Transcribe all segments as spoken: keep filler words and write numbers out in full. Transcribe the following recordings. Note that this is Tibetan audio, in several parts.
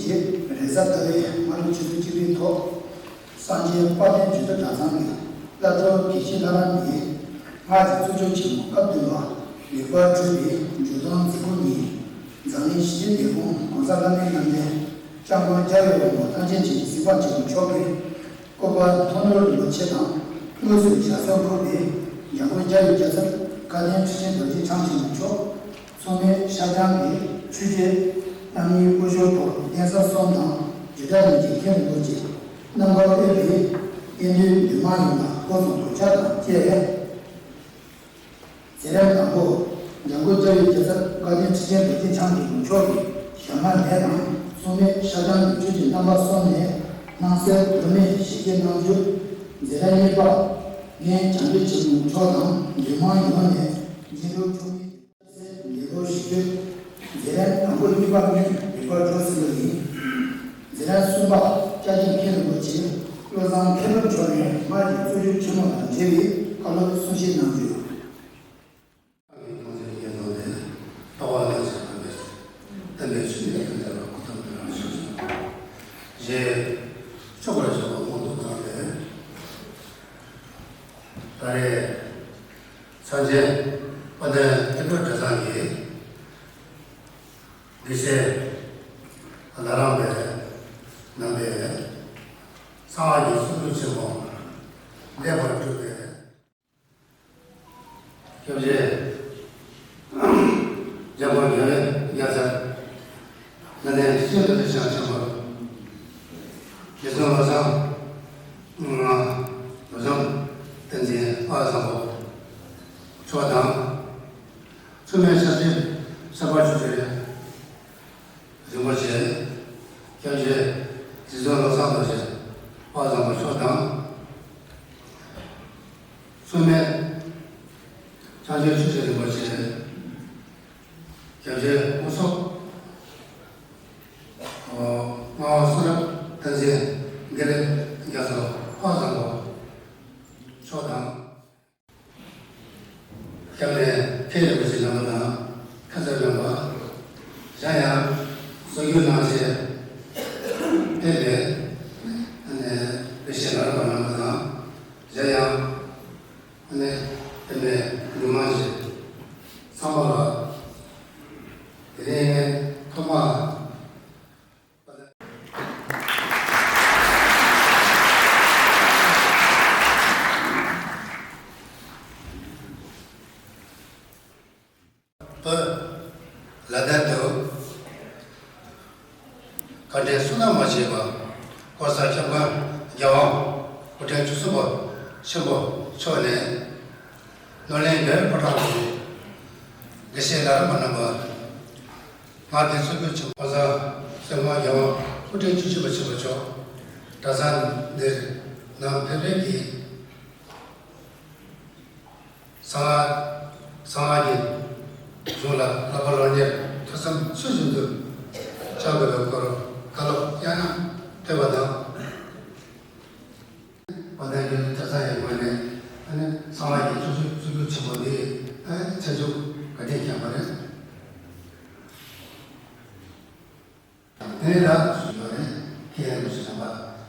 རེས་གཟའ་ཟླ་བའི་སྔ་དྲོ་ཆུ་ཚོད་གཅིག་པའི་ཐོག་གསང་ཆེན་དཔལ་ལྡན་འབྱོན་ཐོ་གྲྭ་ཚང་གི་བླ་སྤྲུལ་དགེ་བཤེས་ལྷ་རམས་པའི་སྔགས་ཀྱི་གཙུག་ཆོས་ཆེན་མོ་སྐབས་བདུན་པ་ལེགས་པར་གྲུབ་པའི་འབྱོན་སྟོན་མཛད་སྒོ་ནི། འཛམ་གླིང་ཞི་བདེའི་དེད་དཔོན་གོང་ས་ལྷ་མིའི་བླ་མའི་སྐྱབས་མགོན་རྒྱལ་བའི་དབང་པོ་ཐམས་ཅད་མཁྱེན་ཅིང་གཟིགས་པ་ཆེན་པོ་མཆོག་གི་སྐུ་པར་མཐོང་གྲོལ་རིན་པོ་ཆེ་དང་། དངོས་སུ་ཞལ་གསུང་ཕུལ་བའི་འཇམ་མགོན་རྒྱལ་བའི་རྒྱལ་ཚབ་དགའ་ལྡན་ཁྲི་ཆེན་རྡོ་རྗེ་འཆང་ཆེན་པོ་མཆོག་མཚུངས་མེད་ཤར་བྱང་གི་ཆོས་རྗེ་རྣམ་གཉིས་དབུ་བཞུགས་ཐོག་གདན་ས་གསུམ་དང་རྒྱུད་གྲྭ་རིམ་གྱི་མཁན་རིན་པོ་ཆེ་རྣམ་པ་ཕེབས་པའི་དགེ་འདུན་འདུས་མང་ཡོངས་ལ་སྐུ་གཟུགས་གུས་ཕྱག་དང་བཅས། མཛད་རིམ་དང་པོ། འཇམ་མགོན་རྒྱལ་བའི་རྒྱལ་ཚབ་དགའ་ལྡན་ཁྲི་ཆེན་རྡོ་རྗེ་འཆང་གི་ལུང་ཕྱོགས་ཀྱི་ཞྭ་དམར་ལས་དང་། མཚུངས་མེད་ཤར་བྱང་གི་ཆོས་ཀྱི་རྣམ་པ་གསུམ་ནས་སྣང་གསལ་མདོ་སྨད་ཞི་བྱེད་རྣམ་འགྱུར། མཛད་རིམ་གཉིས་པ། རྒན་བྱང་ཆུབ་ཆེན་པོ་མཆོག་དང་འདུས་མང་ཡོངས་ནས་རྗེས་འགྲོ་འཁྲུངས་མི་ལེགས་པོ་ཞུ་རྒྱུ། མཛད་རིམ་དང་པོ་གཉིས་པ་གཉིས་ལེགས་པར་གྲུབ་ཟིན་པ་ཡིན། མཛད་རིམ་གསུམ་པ། སྐྱབས་རྗེ་མཁན་རིན་པོ་ཆེ་བློ་བཟང་མཁས་གྲུབ་མཆོག་ནས་སྔར་གྱི་གཙུག་ཆོས་ཆེན་མོ་དང་འབྲེལ་བའི་བཀའ་སློབ་གསུང་བཤད་གནང་རྒྱུ། རྟོགས་པ་ལ་བྱ་བ་མེད། བསྟན་པའི་ཆོས་ཉིད་ཀྱི་དོན་དེ་ལ་སྐུ་ཐོག་ཏུ་རང་བཞིན་གྱིས་ཞེས་ཆོག་པར་བྱ་བ་མང་དུ་བཏང་སྟེ། ད་རེས་གསང་ཆེན་དཔལ་ལྡན་མཁན་སྤྲུལ་གྲྭ་ཚང་གི་དགེ་བཤེས་ལྷ་རམས་པའི་རྣམ་པས་གསང་སྔགས་ཀྱི་གཙུག་ལུགས་ཆེན་མོ་ལེགས་པར་གྲུབ་པའི་སྐྱབས་རྗེ་འཇམ་དཔལ་རྒྱལ་བའི་རྒྱལ་ཚབ་དགའ་ལྡན་ཁྲི་ཆེན་རྡོ་རྗེ་འཆང་ཆེན་པོ། རྗེ་བཙུན་བློ་བཟང་། བློ་བཟང་བསྟན་འཛིན་དཔལ་བཟང་པོ་མཆོག་དང་། མཚུངས་མེད་ཤར་སྤྲུལ་ཤར་པ་ཆོས་རྗེ་རིན་པོ་ཆེ། སྐྱབས་རྗེ་རྗེ་བཙུན་བློ་བཟང་རྡོ་རྗེ་དཔལ་བཟང་པོ་མཆོག་དང་། མཚུངས་མེད་བྱང་ཆུབ་ཆོས་རྗེ་རིན་པོ་ཆེ། སྐྱབས་རྗེ་སྐུ་ཚོགས་ཨོ་ལྔ་པ་གསུང་རབ་བསྟན་འཛིན་དགེ་ལེགས་རྒྱ་མཚོ་དཔལ་བཟང་པོ་མཆོག་དང་། སྐྱབས་གནས་མཁན་རིན་པོ་ཆེ་རྣམ་པ་དང་། ཁ་ཚ་རྣམ་པ། གཞན་ཡང་གསོལ་རྒྱུན་གནང་ཆེད་ཕེབས་པའི་ཨ་ནི་དགེ་བཤེས་ལྷ་རམས་པ་རྣམ་པ་དང་། གཞན་ཡང་ཨ་ནི་ཕེབས་པའི་འདུས་མང་ཞིག་ཚང་མ་ལ་དེ་རིང་ཐོག་མར། བོད་ལ་དོན་དུ་བཀའ་དྲིན་བསོད་ནམས་མ་བྱས་པ། ༸གོང་ས་༸སྐྱབས་མགོན་རྒྱལ་དབང་སྐུ་ཕྲེང་བཅུ་གསུམ་པ་ཆེན་པོ་མཆོག་ནས་ནོར་གླིང་རྒྱལ་བའི་ཕོ་བྲང་དུ་དགེ་བཤེས་ལྷ་རམས་པ་རྣམ་པ། སྔར་གྱི་གཙུག་གྱུར་ཆེན་པོ་༸གོང་ས་༸སྐྱབས་མགོན་རྒྱལ་དབང་སྐུ་ཕྲེང་བཅུ་བཞི་པ་ཆེན་པོ་མཆོག་གྲྭ་ཚང་འདིར་ནམ་ཕེབས་རེས་ཀྱི་གསང་སྔགས་གསང་སྔགས་ཀྱི་གཞུང་ལ་བསླབ་པ་སློབ་གཉེར་ཐུགས་བསམ་ཚུལ་བཞིན་དུ་བཅངས་དགོས་པའི་སྐོར་བཀའ་སློབ་ཡང་ཡང་ཕེབས་པ་དང་། དཔལ་ལྡན་རྒྱལ་བའི་རྒྱལ་ཚབ་ཡི་ངོས་ནས་ཨ་ནི་གསང་སྔགས་ཀྱི་གཙུག་གསུང་གཙུག་གསུང་ཆེན་པོ་འདི་ཨ་ནི་ཚེ་མཇུག་ག་དུས་བསྐྱངས་པ་རེད། དེ་ནས་ད་གསུང་ཡོད་རེད། མཁན་རིན་པོ་ཆེ་རྣམ་པ་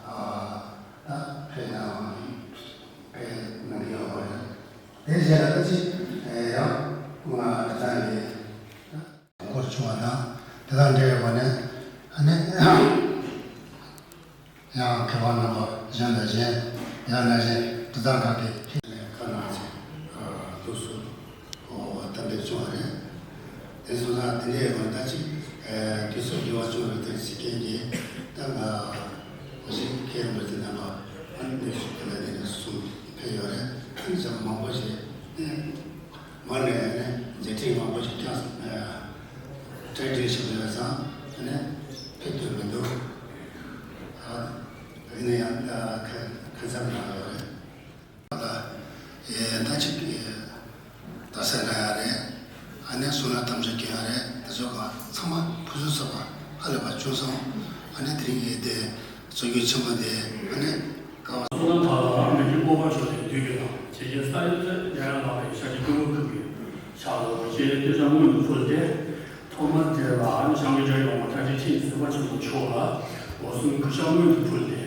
ཨ་ད་ཕེབས་ན་ཕེབས་གནང་གི་ཡོད་པ་རེད། དེ་རྗེས་ལ་ད་ཅི་ཡང་ང་རེ་ཙང་ཡིན། སྐོར་བྱུང་བ་དང་དེ་དང་འབྲེལ་བའི་ངོས་ནས་ཨ་ནི་ཡང་མཁས་པ་རྣམ་པ་གཞན་དང་གཞན་ཡང་ན་གཞན་དྲི་བཟང་ཁག་གི་ཕི་ནས་ཁ་ནང་ཚེ་འདུག་སུ་གཏན་འབེབས་བྱུང་བ་རེད། དེ་སོང་ཙང་དེ་འདྲའི་སྐོར་ད་ཅིག་དུས་ཚོད་འགྱུར་བ་བྱུང་བའི་དོན་ཚིག་རྐྱེན་གྱིས་ད་ང་འོ་ཞིག་མཁས་པ་དེ་རྣམ་པ་ཨ་ནི་གནས་ཚུལ་དེ་ལ་དེ་འདྲ་གསུངས་ཕེབས་ཡོད་རེད། ཨ་ནི་ཚང་མ་མང་པོ་ཞིག་ནས། མ་ནས་ནས་མཛད་འཕྲིན་མང་པོ་ཞིག་བསྐྱངས་སོང་། གྲ་སྒྲིག་བྱེད་དགོས་ཙང་ནས་ཕེབས་ཐུབ་མི་འདུག་ཨ་ཡིན་ན་ཡང་ཁ་ཁ་ཚ་གནང་ཡོད་རེད། ད་ད་ཅིག་ད་སེ་ན་ཡ་རེད། ཨ་ནེ་གསུང་ན་གཏམ་བརྗོད་ཀྱི་ཡ་རེད། ད་ཚོ་གང་ཚང་མ་ཕུན་སུམ་ཚོགས་པ་ཧ་ལས་པ་བྱུང་སོང་། ཨ་ནེ་དེ་རིང་གི་དེ་གཙོ་རྒྱུ་ཆེན་པོ་དེ་ཨ་ནེ་ཀ་བ། བསོད་ནམས་དག་ལ་མི་དགེ་སྤོབས་པ་མཆོག་དེ་བདུད་ཀྱི་ལྷ། ཇི་སྐད་ས་ཡི་རྩེར་ཉ་ཡང་ལག་པའི་ཞལ་གྱི་སྤྲུལ་སྐུ་ཁུར་གྱི་ཕྱག་ལ་ལོ་ཞེས་ཏེ་ཅང་མངོན་དུ་ཕུལ་ཏེ། ཐོག་མར་དེ་ལ་ཨ་ནི་སྐྱབས་མགོན་རྒྱལ་བའི་དབང་པོ་ཐར་རྒྱལ་མཁྱེན་བརྩེ་བ་ཆེན་པོ་མཆོག་ལ་འོད་སྲུང་སྐུ་ཞབས་སྔོན་དུ་ཕུལ་ཏེ།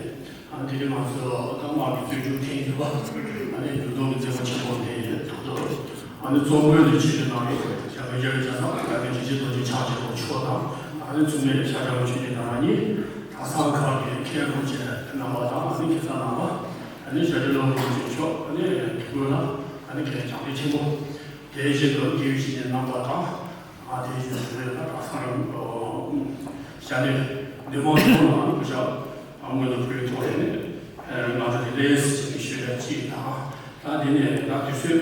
ཨ་ནི་དེ་རིང་ང་ཚོ་ད་དམག་གི་རྩོད་སྒྲུབ་ཐེངས་བདུན་པ་ཨ་ནི་འབུལ་གཏོང་གི་མཛད་སྒོ་ཆེན་པོ་དེ་ཐོག་ཏུ་ཨ་ནི་གཙོ་སྐུ་ལ་ཆེད་དུ་གནང་བའི་སྐྱབས་མགོན་རྒྱལ་བའི་ཇ་ཚང་དགའ་ལྡན་དྲིན་ཅན་རྡོ་རྗེ་འཆང་ཆེན་པོ་མཆོག་དང་ཨ་ནི་མཚུངས་མེད་ཤཱཀྱ་ར་མ་ཆོས་རྗེ་རྣམ་པ་གཉིས། གྲྭ་ཚང་ཁག་གི་མཁན་སློབ་ཆེན་རྣམ་པ་དང་ཨ་ནི་མཁན་ས་རྣམ་པ། ཨ་ནི་ཞབས་ཕྱི་སློབ་དཔོན་ཆེན་མཆོག་ཨ་ནི་དགེ་སྐོས་ལགས། ཨ་ནི་མཁན་བྱང་ཆེན་ཆེན་པོ། དེ་བཞིན་དུ་དགེ་བའི་བཤེས་གཉེན་རྣམ་པ་དང་། ཨ་དེ་བཞིན་དུ་ད་གྲྭ་ཚང་རང་ཞལ་ནས་འདུས་མང་ཚོ་ལ་སྐུ་ཞབས་སྔོན་དུ་ཕུལ་ཐོག་ནས་ང་ཚོ་དེ་ལས་ཞིག་ཞུ་ཡ་གཅིག་དང་། ད་དེ་ནས་ད་དུས་ཚོད་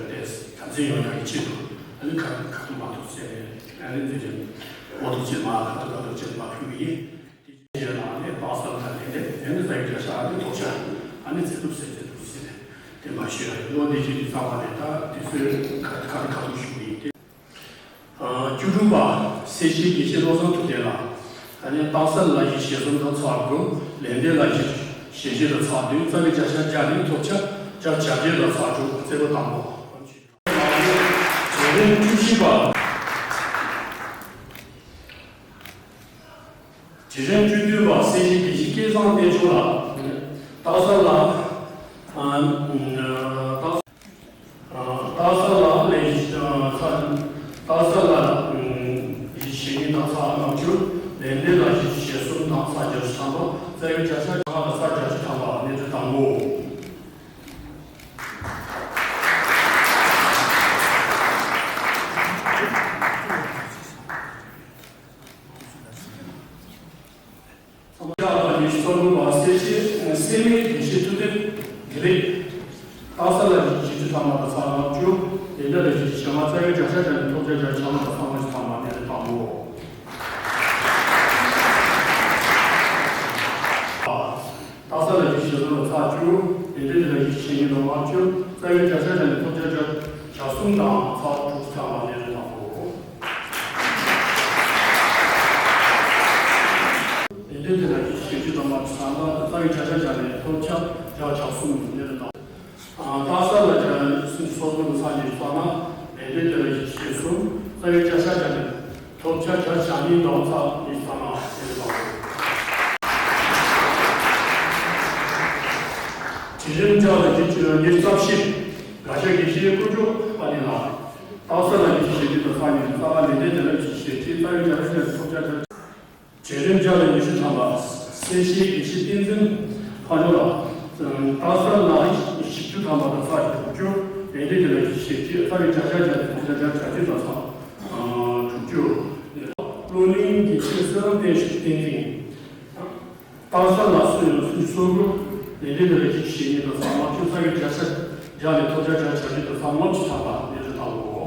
དེ་དམ་འཛིན་ཡོང་ཡ་གི་ཆེད་དུ་ཨ་ནི་ཁ་ཁ་ཐུག་མ་ཐུག་ཟེར་ནས་ཨ་ནི་འཛིན་གྲྭ་འོ་ཐུག་ཆེད་མ་ཁ་ཐུག་ཁ་ཐུག་ཆེད་མ་ཕུལ་གི་ཡིན། དེ་རྗེས་ལ་ནི་ཏག་ས་ལ་ལས་དེ་དེ་ནི་ས་ཡི་བརྒྱ་ཆ་ཨ་ནི་ཐོབ་ཆ་ཨ་ནི་ཚེ་ཐུབ་ཟེར་ཚེ་ཐུབ་ཟེར་ནས་དེ་མ་ཞུ་ཡ་ཡིན་ནོ། འདི་བཞིན་དུ་གཙང་མ་ནས་ད་དུས་ཚོད་ཁ་ཁ་ཁ་ཐུག་ཞུ་གི་ཡིན་ཏེ། ཨ་བཅུ་དྲུག་པ་སེར་བྱེས་དགེ་བཤེས་བློ་བཟང་ཐུབ་བསྟན་ལགས། ཨ་ནི་ཏག་ས་ལ་ལས་གཞི་ཞེ་གསུམ་དང་ཚེག་དགུ། ལས་འབྲས་ལ་ལས་གཞི་ཞེ་བཞི་དང་ཚེག་བདུན། རྩ་བའི་བརྒྱ་ཆ་བརྒྱ་ནས་ཐོབ་ཆ་བརྒྱ་ཆ་བརྒྱད་དང་ཚེག་དྲུག་བརྩེ་པོ་དང་པོ། གྲལ་རིམ་བཅུ་བཞི་པ། གྲལ་རིམ་བཅུ་བདུན་པ་སེར་བྱེས་དགེ་བཤེས་སྐལ་བཟང་བསྟན་སྐྱོང་ལགས། ཏག་ས་ལ། ཨ་ཏག་ཏག་ས་ལ་ལས་ཨ་ཚ་ཏག་ས་ལ་ཨ་གཞི་ཞེ་གཉིས་དང་ཚེག་ལྔ་བཅུ། ལས་འབྲས་ལ་གཞི་ཞེ་གསུམ་དང་ཚེག་བརྒྱད་ཅུ་ཐམ་པ། རྩ་བའི་བརྒྱ་ཆ་བརྒྱ་དང་ཚེག་བརྒྱད་ཅུ་ཐམ་པ། གནས་ཚུལ་དང་པོ། ཚང་མ་བཅར་བ་ནི་སོ་ནུ་བ་སེ་ཤི་སེ་མི་དགེ་བཤེས་ཐུབ་བསྟན་དགེ་ལེགས། ཏག་ས་ལ་གཞི་བཅུ་ཐམ་པ་དང་ཚེག་ལྔ་བཅུ། ལས་འབྲས་ལ་གཞི་བྱེ་མ་རྩ་བའི་བརྒྱ་ཆ་བརྒྱ་ནས་ཐོབ་ཆ་བརྒྱ་ཆ་ལྔ་དང་ཚེག་ལྔ་བཅུ་ཐམ་པ། གནས་ཚུལ་དང་པོ། ཏག་ས་ལ་གཞི་བྱེ་གསུམ་དང་ཚེག་བཅུ། ལས་འབྲས་ལ་གཞི་བྱེ་གཉིས་དང་ལྔ་བཅུ། རྩ་བའི་བརྒྱ་ཆ་བརྒྱ་ནས་ཐོབ་ཆ་བརྒྱ་ཆ་གསུམ་དང་ཚེག་དྲུག་ཅུ་ཐམ་པ། གནས་ཚུལ་དང་པོ། ལས་འབྲས་དེ་ལ་གཞི་བྱེ་བཅུ་དང་ལྔ་བཅུ་ཐམ་པ། རྩ་བའི་བརྒྱ་ཆ་བརྒྱ་ནས་ཐོབ་ཆ་བརྒྱ་ཆ་གསུམ། གནས་ཚུལ་དང་པོ། ཨ་ཏག་ས་ལ་བརྒྱ་སུམ་ཅུ་སོ་གསུམ་དང་ཚེག་ཉི་ཤུ་རྩ་ལྔ། ལས་འབྲས་དེ་ལ་གཞི་བྱེ་གསུམ། རྩ་བའི་བརྒྱ་ཆ་བརྒྱ་ནས་ཐོབ་ཆ་བརྒྱ་ཆ་གཉིས་དང་ཚེག་ཉི་ཤུ་རྩ་ལྔ། གནས་ཚུལ་དང་པོ། གྲལ་རིམ་བཅུ་པ་ལ་གཞི་བཅུ་ཉི་ཤུ་རྩ་བཞི། རྒྱ་ཆེ་དགེ་བཤེས་དཀོན་མཆོག་དཔལ་ལྡན་ལགས། ཏག་ས་ལ་གཞི་བྱེ་བཅུ་དང་ཚེག་ཉི་ཤུ་རྩ་ལྔ། ལས་འབྲས་དེ་ལ་གཞི་བྱེ་གཅིག། རྩ་བའི་བརྒྱ་ཆ་བརྒྱ་ནས་ཐོབ་ཆ་བརྒྱ། གྲལ་རིམ་བཅུ་པ་ལ་ཉི་ཤུ་ཐམ་པ། སེར་བྱེས་དགེ་བཤེས་བསྟན་འཛིན་ཕ་ཇོ་ལགས། ཏག་ས་ལ་བཞི་བཅུ་ཐམ་པ་དང་ཚེག་དྲུག་ཅུ། ལས་འབྲས་དེ་ལ་གཞི་བྱེ་གཅིག། རྩ་བའི་བརྒྱ་ཆ་བརྒྱ་ནས་ཐོབ་ཆ་བརྒྱ་ཆ་གཅིག་དང་ཚེག་དྲུག་ཅུ། བློ་གླིང་དགེ་བཤེས་བསོད་ནམས་བསྟན་བསྟན་འཛིན། ཏག་ས་ལ་སུམ་ཅུ་སོ་དགུ། ལས་འབྲས་དེ་ལ་གཞི་བྱེ་གཉིས་དང་ཚེག་ལྔ་བཅུ། རྩ་བའི་བརྒྱ་ཆ་བརྒྱ་ནས་ཐོབ་ཆ་བརྒྱ་ཆ་གཅིག་དང་ཚེག་ལྔ་བཅུ་ཐམ་པ། གནས་ཚུལ་དང་པོ།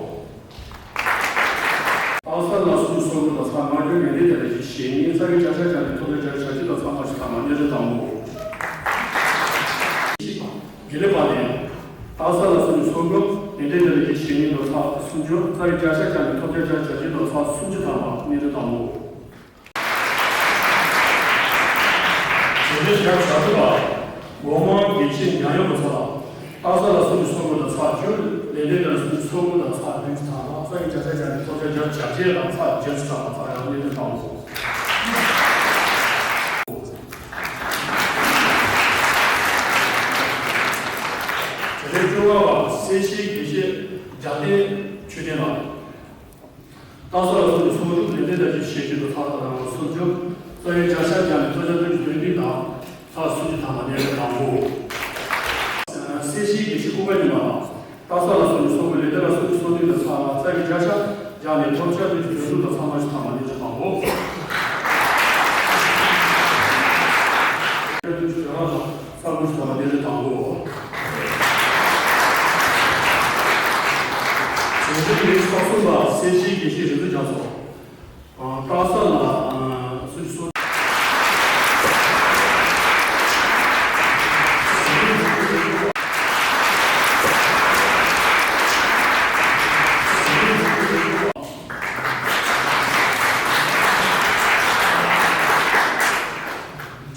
ཏག་ས་ལ་སུམ་ཅུ་སོ་དགུ་དང་ཚེག་ལྔ་བཅུ། ལས་འབྲས་དེ་ལ་གཞི་བྱེ་གཉིས། རྩ་བའི་བརྒྱ་ཆ་བརྒྱ་ནས་ཐོབ་ཆ་བརྒྱ་ཆ་གཅིག་དང་ཚེག་ལྔ་བཅུ་ཐམ་པ། གནས་ཚུལ་དང་པོ། དགེ་ལེགས་དཔལ་ལྡན། ཏག་ས་ལ་སུམ་ཅུ་སོ་དགུ། ལས་འབྲས་དེ་ལ་གཞི་བྱེ་གཉིས་དང་ཚེག་སུམ་ཅུ། རྩ་བའི་བརྒྱ་ཆ་བརྒྱ་ནས་ཐོབ་ཆ་བརྒྱ་ཆ་གཅིག་དང་ཚེག་སུམ་ཅུ་ཐམ་པ། གནས་ཚུལ་དང་པོ། གྲལ་རིམ་བརྒྱ་དྲུག་པ། སྒོ་མང་དགེ་བཤེས་ཉང་ཡོན་པ་མཚོ་ལགས། ཏག་ས་ལ་སུམ་ཅུ་སོ་དགུ་དང་ཚེག་བཅུ། ལས་འབྲས་དེ་ལ་སུམ་ཅུ་སོ་དགུ་དང་ཚེག་བདུན་ཅུ་ཐམ་པ། རྩ་བའི་བརྒྱ་ཆ་བརྒྱ་ནས་ཐོབ་ཆ་བརྒྱ་ཆ་བརྒྱད་དང་ཚེག་བརྒྱད་ཅུ་ཐམ་པ། ཚེག་ཡང་གནས་ཚུལ་དང་པོ། གྲལ་རིམ་བཅོ་ལྔ་པ། སེར་བྱེས་དགེ་བཤེས་རྒྱལ་བསྟན་ཆོས་ལྡན་ལགས། ཏག་ས་ལ་སུམ་ཅུ་སོ་དྲུག། ལས་འབྲས་ལ་གཞི་བྱེ་གཅིག་དང་ཚེག་སུམ་ཅུ། རྩ་བའི་བརྒྱ་ཆ་བརྒྱ་ནས་ཐོབ་ཆ་བདུན་ཅུ་དོན་བདུན་དང་ཚེག་སུམ་ཅུ་ཐམ་པ། གནས་ཚུལ་དང་པོ། སེར་བྱེས་དགེ་བཤེས་ཀུན་དགའ་ཉི་མ་ལགས། ཏག་ས་ལ་སུམ་ཅུ་སོ་དགུ། ལས་འབྲས་ལ་སུམ་ཅུ་སོ་བདུན་དང་ཚེག་ལྔ། རྩ་བའི་བརྒྱ་ཆ་བརྒྱ་ནས་ཐོབ་ཆ་བདུན་ཅུ་དོན་དྲུག་དང་ཚེག་ལྔ་བཅུ་ཐམ་པ། གནས་ཚུལ་དང་པོ། བདུན་ཅུ་དོན་ལྔ་དང་ཚེག་དགུ་བཅུ་ཐམ་པ། གནས་ཚུལ་དང་པོ། གྲལ་རིམ་ཉི་ཤུ་རྩ་གསུམ་པ། སེར་བྱེས་དགེ་བཤེས་རིག་འཛིན་རྒྱ་མཚོ། ཨ་ཏག་ས་ལ་ཨ་སུམ་ཅུ་སོ།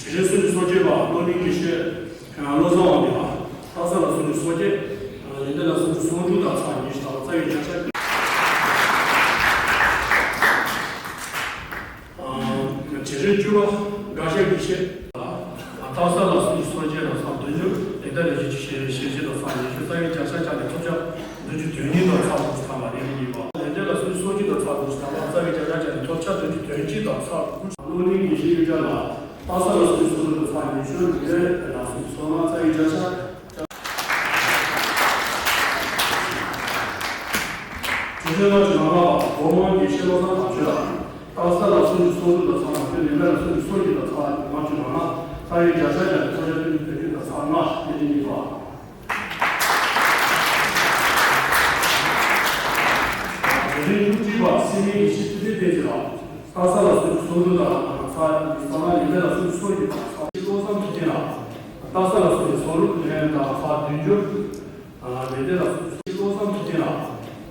གྲལ་རིམ་སུམ་ཅུ་སོ་བརྒྱད་པ། བློ་གླིང་དགེ་བཤེས་བློ་བཟང་དབང་འདུས་ལགས། ཏག་ས་ལ་སུམ་ཅུ་སོ་བརྒྱད། ལས་འབྲས་ལ་སུམ་ཅུ་སོ་དྲུག་དང་ཚེག་ཉི་ཤུ་དང་། རྩ་བའི་བརྒྱ་ཆ། ལོ། དགའ་ཞབས་ཀྱི་ཤེས། སྟག་ཚང་ལ་སོགས་ཀྱི་སོ་སྐྱེ་དང་ཚང་བདུན་ཅུ། ལེགས་ལྡན་ལ་སོགས་ཀྱི་ཤེས་ཤེས་བྱེད་དང་ཚང་ཉི་ཤུ། རྩ་བའི་བརྒྱ་ཆ་བརྒྱ་ནས་ཐོབ་བྱ་བདུན་ཅུ་དོན་གཉིས་དང་ཚང་དྲུག་ཅུ་ཐམ་པ་ནི་གཉིས་པ། ལེགས་ལྡན་ལ་སོགས་ཀྱི་སོ་སྐྱེ་དང་ཚང་དྲུག་ཅུ་ཐམ་པ། རྩ་བའི་བརྒྱ་ཆ་བརྒྱ་ནས་ཐོབ་བྱ་བདུན་ཅུ་དོན་གཅིག་དང་ཚང་དྲུག་ཅུ། བློ་གླིང་དགེ་བཤེས་གཡུ་སྒྲ་ལ། སྟག་ཚང་ལ་སོགས་ཀྱི་སོ་དྲུག་དང་ཚང་ཉི་ཤུ། ལེགས་ལྡན་ལ་སོགས་ཀྱི་སོ་ལྔ། རྩ་བའི་བརྒྱ་ཆ། བྱང་ཆུབ་རྣམ་བཅུ་ང་ལྔ་པ། སྒོ་མང་དགེ་བཤེས་བློ་བཟང་དམ་ཆོས་ལགས། སྟག་ཚང་ལ་སོགས་ཀྱི་སོ་དྲུག་དང་ཚང་ལ་ཆོས། ལེགས་ལྡན་ལ་སོགས་ཀྱི་སོ་བརྒྱད་དང་ཚང་ལྔ་བཅུ་ང་ལྔ། རྩ་བའི་བརྒྱ་ཆ་བརྒྱ་ནས་ཐོབ་བྱ་བདུན་ཅུ་དོན་གཅིག་དང་ཚང་ལྔ། གནས་རིམ་གཉིས་པ། བྱང་ཆུབ་རྣམ་བཅུ་པ། སེང་གེ་དགེ་བཤེས་ཐུབ་བསྟན་བསྟན་འཛིན་ལགས། སྟག་ཚང་ལ་སོགས་ཀྱི་སོ་དྲུག་དང་ཚང་ཚང་ལྔ། ལེགས་ལྡན་ལ་སོགས་ཀྱི་སོ་བརྒྱད་དང་ཚང་། བློ་བཟང་ཐུབ་བསྟན་ལགས། སྟག་ཚང་ལ་སོགས་ཀྱི་སོ་དྲུག། ལེགས་ལྡན་དང་ཚང་བདུན་ཅུ། ལེགས་ལྡན་ལ་སོགས་ཀྱི་བློ་བཟང་ཐུབ་བསྟན་ལགས།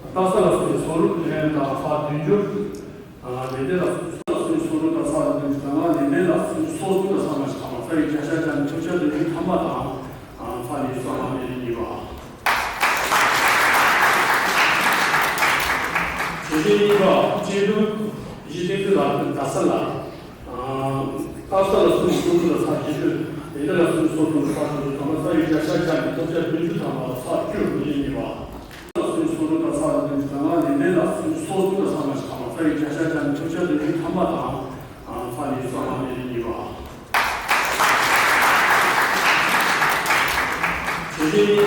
སྟག་ཚང་ལ་སོགས་ཀྱི་སོ་དྲུག། ལེགས་ལྡན་དང་ཚང་བདུན་ཅུ། ལེགས་ལྡན་ལ་སོགས་ཀྱི་སོ་དྲུག་དང་ཚང་བདུན་ཅུ་དང་ལྔ། ལེགས་ལྡན་ལ་སོགས་ཀྱི་སོ་དྲུག་དང་ཚང་ལྔ་ཞིག་ཐམ་པ། རྩ་བའི་བརྒྱ་ཆ་བརྒྱ་ནས་ཐོབ་བྱ་བདུན་ཅུ་ཐམ་པ་དང་། ཚང་ཉི་ཤུ་རྩ་ལྔ། གནས་རིམ་གཉིས་པ། བྱང་ཆུབ་གཉིས་པ། གཅེས་བྲུ་ཡེ་ཤེས་བསྟན་འཛིན་ལགས། རྡ་ས་ལ། སྟག་ཚང་ལ་སོགས་ཀྱི་སོ་དྲུག་དང་ཚང་བཞི་བཅུ། ལེགས་ལྡན་ལ་སོགས་ཀྱི་སོ་དྲུག་དང་ཚང་དྲུག་ཅུ་ཐམ་པ། རྩ་བའི་བརྒྱ་ཆ་བརྒྱ་ནས་ཐོབ་བྱ་བདུན་ཅུ་ཐམ་པ། ཚང་བཅུ། གནས་རིམ་གཉིས་པ། སྟག་ཚང་ལ་སོགས་ཀྱི་སོ་དྲུག་དང་ཚང་བདུན་ཅུ་དང་ལྔ། ལེགས་ལྡན་ལ་སོགས་ཀྱི་སོ་དྲུག་དང་ཚང་ལྔ་ཞིག་ཐམ་པ། རྩ་བའི་བརྒྱ་ཆ་བརྒྱ་ནས་ཐོབ་བྱ་བདུན་ཅུ་ཐམ་པ་དང་། ཚང་ཉི་ཤུ་རྩ་ལྔ། གནས་རིམ་གཉིས་པ། བྱང་ཆུབ་གཉིས་པ།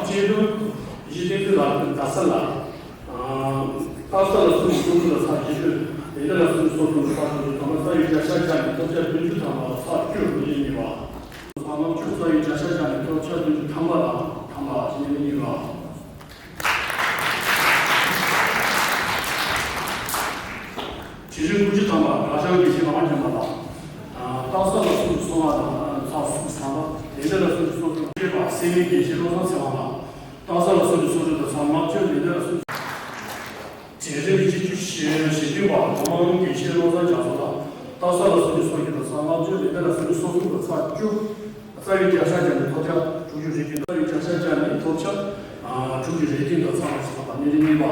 གཅེས་བྲུ་ཡེ་ཤེས་བསྟན་འཛིན་ལགས། རྡ་ས་ལ། སྟག་ཚང་ལ་སོགས་ཀྱི་སོ་དྲུག་དང་ཚང་བཞི་བཅུ། ལེགས་ལྡན་ལ་སོགས་ཀྱི་སོ་དྲུག་དང་ཚང་དྲུག་ཅུ་ཐམ་པ། རྩ་བའི་བརྒྱ་ཆ་བརྒྱ་ནས་ཐོབ་བྱ་བདུན་ཅུ་ཐམ་པ། ཚང་བཅུ། གནས་རིམ་གཉིས་པ། ཚང་བཅུ། རྩ་བའི་བརྒྱ་ཆ་བརྒྱ་ནས་ཐོབ་བྱ་བདུན་ཅུ་ཐམ་པ་དང་ཐམ་པ། གནས་རིམ་གཉིས་པ། བྱང་ཆུབ་དགུ་བཅུ་ཐམ་པ། དགའ་ཞབས་དགེ་བཤེས་ངག་དབང་སྒྲོལ་མ་ལགས། སྟག་ཚང་ལ་སོགས་ཀྱི་སོ་ལྔ་དང་ཚང་གསུམ་ཐམ་པ། ལེགས་ལྡན་ལ་སོགས་ཀྱི་སོ་དྲུག། གཅེས་པ་སེང་གེ་དགེ་བཤེས་བློ་བཟང་ཚེ་དབང་ལགས། སྟག་ཚང་ལ་སོགས་ཀྱི་སོ་དྲུག་དང་ཚང་ལྔ་བཅུ། ལེགས་ལྡན་ལ་སོགས་ཀྱི། རྗེ་རིན་པོ་ཆེ་བཅུ་ཞེ་བདུན་པ། སྒོ་མང་དགེ་བཤེས་བློ་བཟང་རྒྱ་མཚོ་ལགས། སྟག་ཚང་ལ་སོགས་ཀྱི་སོ་བརྒྱད་དང་ཚང་ལྔ་བཅུ། ལེགས་ལྡན་ལ་སོགས་ཀྱི་སོ་དྲུག་དང་ཚང་བཅུ། རྩ་བའི་བརྒྱ་ཆ་བརྒྱ་ནས་ཐོབ་བྱ་དྲུག་ཅུ་རེ་བདུན། རྩ་བའི་བརྒྱ་ཆ་བརྒྱ་ནས་ཐོབ་བྱ་དྲུག་ཅུ་རེ་བདུན་དང་ཚང་བ་ཞིག་ཐམ་པ། གནས་རིམ་གཉིས་པ།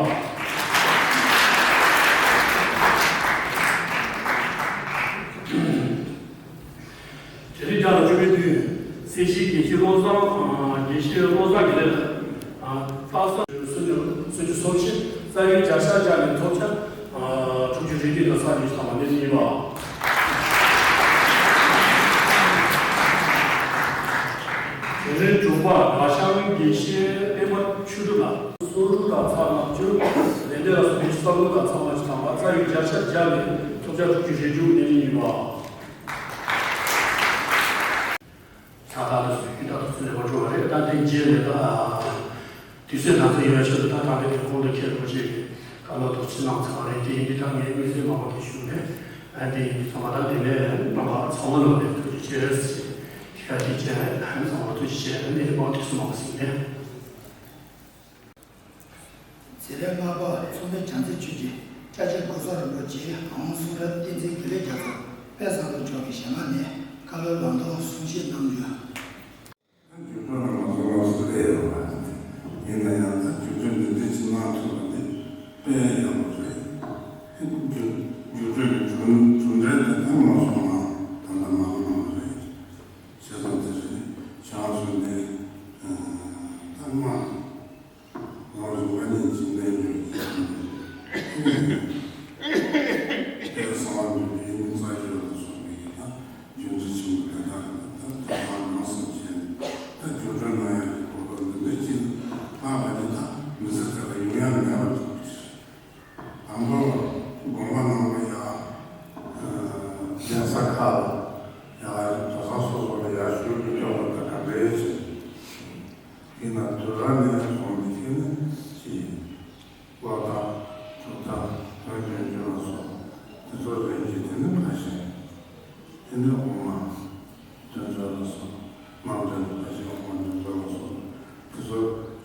དེ་རིང་རྒྱ་ལ་བཅུ་པའི་དུས། སེར་བྱེས་དགེ་བཤེས་བློ་བཟང་། དགེ་བཤེས་བློ་བཟང་དགེ་ལེགས་ལགས། སྟག་ཚང་སུམ་ཅུ། སུམ་ཅུ་སོ་བཞི། རྩ་བའི་བརྒྱ་ཆ་བརྒྱ་ནས་ཐོབ་བྱ་དྲུག་ཅུ་རེ་བདུན་དང་ཚང་ཉི་ཤུ་ཐམ་པ། གནས་རིམ་གཉིས་པ། དེ་རིང་དྲུག་པ། དགའ་ཞང་དགེ་བཤེས་པད་མ་ཆོས་གྲུབ་ལགས། སོ་དྲུག་དང་ཚང་ལྔ་བཅུ། ལེགས་ལྡན་ལ་སོགས་པའི་སོ་དྲུག་དང་ཚང་ལྔ་ཞིག་ཐམ་པ། རྩ་བའི་བརྒྱ་ཆ་བརྒྱ་ནས་ཐོབ་བྱ་དྲུག་ཅུ་རེ་བཅུ། གནས་རིམ་གཉིས་པ། ཆགས་སྡང་དང་སུ་ཡིན་ད་དུ་ཚུར་ལེགས་པར་གྲུབ་པ་རེད། ད་དེ་རྗེས་ནས་ད་དུས་ཚོད་ན་ཚ་ཡོད་ཆེད་དུ་ད་ད་རེས་ཀྱི་གོང་དུ་ཁྱེད་རང་ཅིག་བཀའ་སློབ་ཐོག་ཕྱི་ནང་ཚང་རེད། དེ་ཡིན་དུས་ད་ངས་དམིགས་བསལ་མང་པོ་དེ་ཞུ་མེད། ཨ་དེ་ཡིན་དུས་ཚང་མ་ད་དེ་ནས་རྣམ་པ་ཚང་མ་ལ་ནས་ཐུགས་རྗེ་ཆེ་ཟེར། དེ་ག་དེ་བྱས་ཨ་ནི་ཚང་མ་ཐུགས་རྗེ་ཆེ། ཨ་ནི་མང་དེ་སུ་མང་པོ་ཟིན་མེད། མཛད་རིམ་ལྔ་པ། མཚོ་སྔོན་བྱང་རྩེ་ཆོས་རྗེ་སྐྱབས་རྗེ་ཀོང་ས་རིན་པོ་ཆེ་ཨང་སུང་རབ་བསྟན་འཛིན་དགེ་ལེགས་རྒྱ་མཚོ་དཔལ་བཟང་པོ་མཆོག་གི་ཞལ་སྔ་ནས་བཀའ་སློབ་ལམ་སྟོན་གསུང་བཤད་གནང་རྒྱུ། རྒྱུ་སྤྲོད་ལ་མ་སོང་བ་སུ་རེད་ཡོད་པ། ཡིན་ན་ཡང་ད་རྒྱུ་སྤྲོད་འདི་འདྲ་ཅིག་གནང་ཐུབ་པ་འདི་དཔེ་ཡག་པོ་རེད། རྒྱུ་རྒྱུ་སྤྲོད་ཀྱི་གྲུབ་གྲུབ་འབྲས་དེ་ད་མ་སོང་ན་ད་ལྟ་མ་གནང་བ་རེད། བྱས་ཙང་དེ་རེད། བྱས་སོང་དེ་རེད། ད་མ། ང་རང་ཚོ་མ་ཉིད་ཀྱི་གནས་འགྱུར་གྱི་དེ་གསང་བ་འདུས་པའི་ཡུམ་རྩ་ཆེན་ལ་སོགས་པའི་ད་རྒྱུ་མཚན་ཆེན་པོ་དེ་དག་ལ་ད་དོ་སྣང་གནང་སེམས་ཅན་ད་རྒྱུ་སྤྲོད་གནང་ཡག་གི་གོ་སྐབས་འདི་འདྲ་ཅིག་ལྷག་པ་འདི་ད་མི་ཚེ་ག་ལ་ཡོང་ཡ་མེད་པ་ཐུག་དང་པོ་དགོངས་པ་གནང་བ་ཡ། གདན་ས་ཁག་ལ་ཡ་གྲྭ་ཚང་སོ་སོ་ལ་ཡ་ཞུ་རྒྱུ་སྐྱོ་བ་དང་ག་འདྲ་ཡོད་ཅིག་ཡིན་ན་དུས་རབས་ནས་བཟུང་སྟེ་ཁྱེད་ནི་ཅི་ལོ་ཐང་དྲུག་ཐང་བོད་དོན་རྒྱུན་ལ་སོགས་དེ་ཚོ་རེད་ཅེས་དེ་ནི་ཕ་ཤེས། དེ་ནི་དབུ་མ་དོན་ཚོགས་ལ་སོགས་རྣམ་འདྲེན་ཕ་ཤེས་དབུ་མ་དོན་ཚོགས་ལ་སོགས་དེ་ཚོ་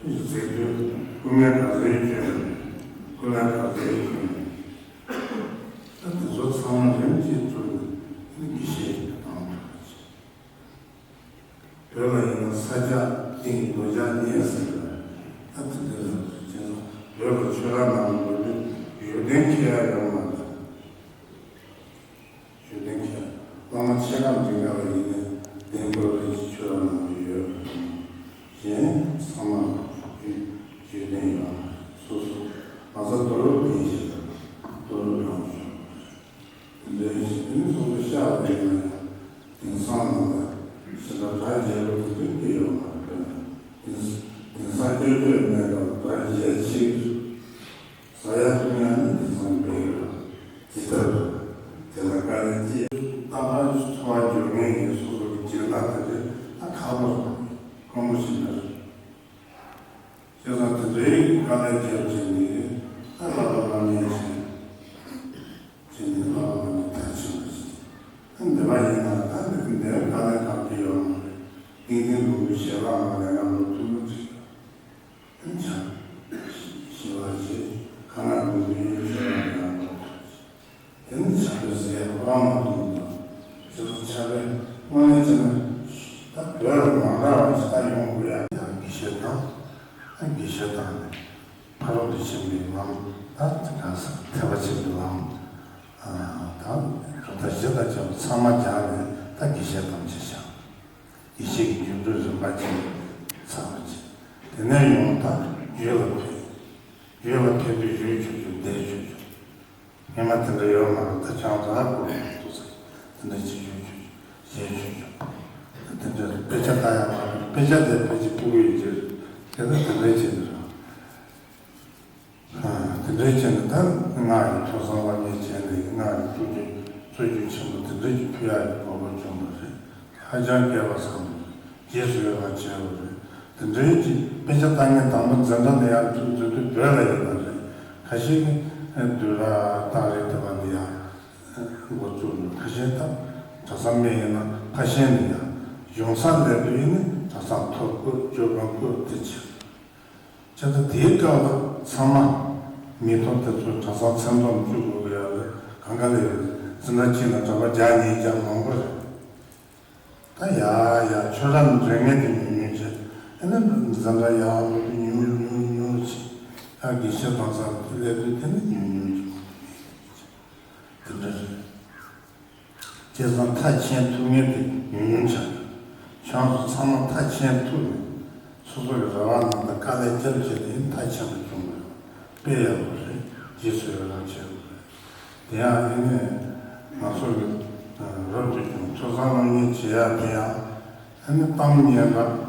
མཛད་དུས་སྐུ་ངལ་ག་ཚོད་བསྐྱོན་སྐུ་ལས་ག་ཚོད་བསྐྱོན་ད་དེ་ཚོ་ཚང་མ་རིམ་གྱིས་བསྒྲུབས་ནས་དེ་ནི་དགེ་བཤེས་ཀྱི་གདམས་ཐོབ་པ་བྱས། བོད་ལ་ཡིན་ན་ས་སྐྱ་གཏིང་རྡོ་རྒྱ་གཉིས་ཟེར་བ་ད་དེ་འདྲ་ལ་བྱས་ན་བོད་ལ་ཆོས་ར་ནང་ལ་ལུས་ཡོན་ཏན་ཁྱེར་ཡ་ཡོང་མ་ད་ཡོན་ཏན་ཁྱེར་ལ་ དཀོན་པོ་ཞིག་རེད། བྱས་ཙང་དེ་འདྲའི་དཀའ་ལས་བརྒྱབ་བྱས་ནས་ད་བསླབ་པ་སློབ་གཉེར་བྱས། བྱས་ནས་བསླབ་པ་སློབ་གཉེར་མཐར་ཕྱིན་པ་ཞིག་ཨ་འདི་པ་ཡིན་ན་ད་འདི་འདིར་དཀའ་ལས་ཁག་གི་ཡོད་མ་རེད། ཏིང་འཛིན་ལུགས་ཀྱི་ཞལ་ལག་ནང་ལས་ང་ལོ་ཐུག་ལོ་ཅིག་ཨ་ཆ་ཞི་བ་བྱས་ཁ་ན་ལུགས་ཀྱི་ཞལ་ལག་ནང་ལོ་ཐུག་ཅིག་དེ་ནི་ཆགས་པའི་ཟས་དབང་མ་བཏུང་དང་། དེ་ཚོ་ཆགས་པའི་དངོས་གནས་བྱས་ན་ད་བོད་ལ་མ་འདྲ་བ་ཞིག་ད་ཡོང་དགོས་ཡ། ཡང་དགེ་བཤེས་དང་། ཨ་དགེ་བཤེས་དང་ནི་ཕ་རོལ་ཏུ་ཕྱིན་པའི་ལམ་ད་གང་ཟག་ཐེག་པ་ཆེན་པོའི་ལམ་ད་རུ་ད་གཞི་དང་བཅས་པ་ཚང་མ་སྦྱངས་ནས་ད་དགེ་བཤེས་ཐམས་ཅད་བཤད། དགེ་བཤེས་ཀྱི་རྒྱུད་སྡེ་རིམ་པ་བྱས་ནས་ཚར་བ་བྱས། དེ་ནས་ཡང་ད་རྒྱུད་ལ་ཕེབས། རྒྱུད་ལ་ཕེབས་དུས་ཞུ་ཆོག་ཆོག་བསྡད་ཆོག་ཆོག་སྔོན་མ་དེ་འདྲ་ཡོད་མ་རེད། ད་ཆང་ཙག་སྐོར་ལ་འདུག་ཟེར། དེ་འདྲ་ཅིག་ཞུ་ཆོག་ཆོག་བཞེས་ཆོག་ཆོག་དེ་འདྲ་དཔེ་ཆ་ལྟ་ཡག་མ་རེད། དཔེ་ཆ་དེ་ཕལ་ཆེར་ཕྲུ་གུ་ཡི་རྗེས་དེ་ད་དེ་འདྲ་བྱས་ནས་རང་དེ་འདྲ་བྱས་ནས་ད་སྔགས་ཀྱི་ཐོས་བསམ་སློབ་གཉེར་བྱས་ནས་སྔགས་ཀྱི་ཐུགས་རྒྱུད་རྩོད་རྒྱུད་ཆེན་པོ་དེ་འདྲ་ཅིག་ཕུལ་ཡག་གི་གོ་སྐབས་བྱུང་བ་རེད། ཧ་ཅང་སྐལ་བ་བཟང་པོ་རེད། རྗེས་སུ་ཡི་རང་བྱས་པ་རེད། དེ་འདྲའི་ཅིག་དཔེ་ཆ་ལྟ་མཁན་དང་པོ་འཛིན་གྲྭ་ནས་ཡར་ཚུར་འཛུལ་དུས་བོད་ལ་ཡིན་པ་རེད། ཁ་ཤས་ཀྱིས་བདུན་ར་སྟག་རི་དེ་བ་འདི་ཡང་འགོ་བཙུགས་འདུག་ཁ་ཤས་ད་གྲྭ་ཚང་མི་ཡིན་ན་ཕ་ཤན་ནས་ཡང་གཞུང་སར་སླེབས་དུས་ཡིན་ན་གྲྭ་ཚང་ཐོབ་དགོས། ཇོ་བོན་དགོས་དེ་བྱས། བྱས་ཙང་དེའི་སྐབས་ལ་ཚང་མ་མི་ཐོབ་དེ་ཚོ་གྲྭ་ཚང་མཚན་འཛོམས་བཅུ་དགོས་ཀྱི་ཡོད་རེད། གང་ག་ལས་ཡོད་རེད། འཛིན་གྲྭ་གཅིག་ནང་གྲྭ་པ་བརྒྱ་ཉིས་བརྒྱ་མང་པོ་རེད། ད་ཡ་ཡ་ཆོས་ར་འདྲེ་ངན་དེ་ཉུང་ཉུང་བྱས། ཨ་ནི་འཛིན་གྲྭ་ཡག་ལོ་དེ་ཉུང་ཉུང་ཉུང་བྱས། ཡ་དགེ་བཤེས་དང་ས་དེ་ལས་དེ་དེ་ནི་ཉུང་ཉུང་བྱས། དེ་འདྲ་རེད། བྱས་ཙང་མཐར་ཕྱིན་ཐུབ་མཁན་དེ་ཉུང་ཉུང་ཆགས་ཡོད། ཁྱོད་ཚོ་ཚང་མ་མཐར་ཕྱིན་ཐུབ་ནས་སོ་སོ་གི་རེ་བ་ནང་དང་དཀའ་ལས་བརྒྱབ་བྱས་ཏེ་མཐར་ཕྱིན་པ་བྱུང་དགོས། དཔེ་ཡག་པོ་རེད། རྗེས་སུ་ཡི་རང་བྱེད་དགོས་རེད། དེ་ཡང་ཨ་ནི་ང་ཚོ་གི་རབ་ཏུ་བྱུང་ཐོས་བསམ་སློབ་གཉེར་བྱེད་ཡག་དེ་ཡང་ཨ་ནི་གཏམ་སྙན་གྲགས།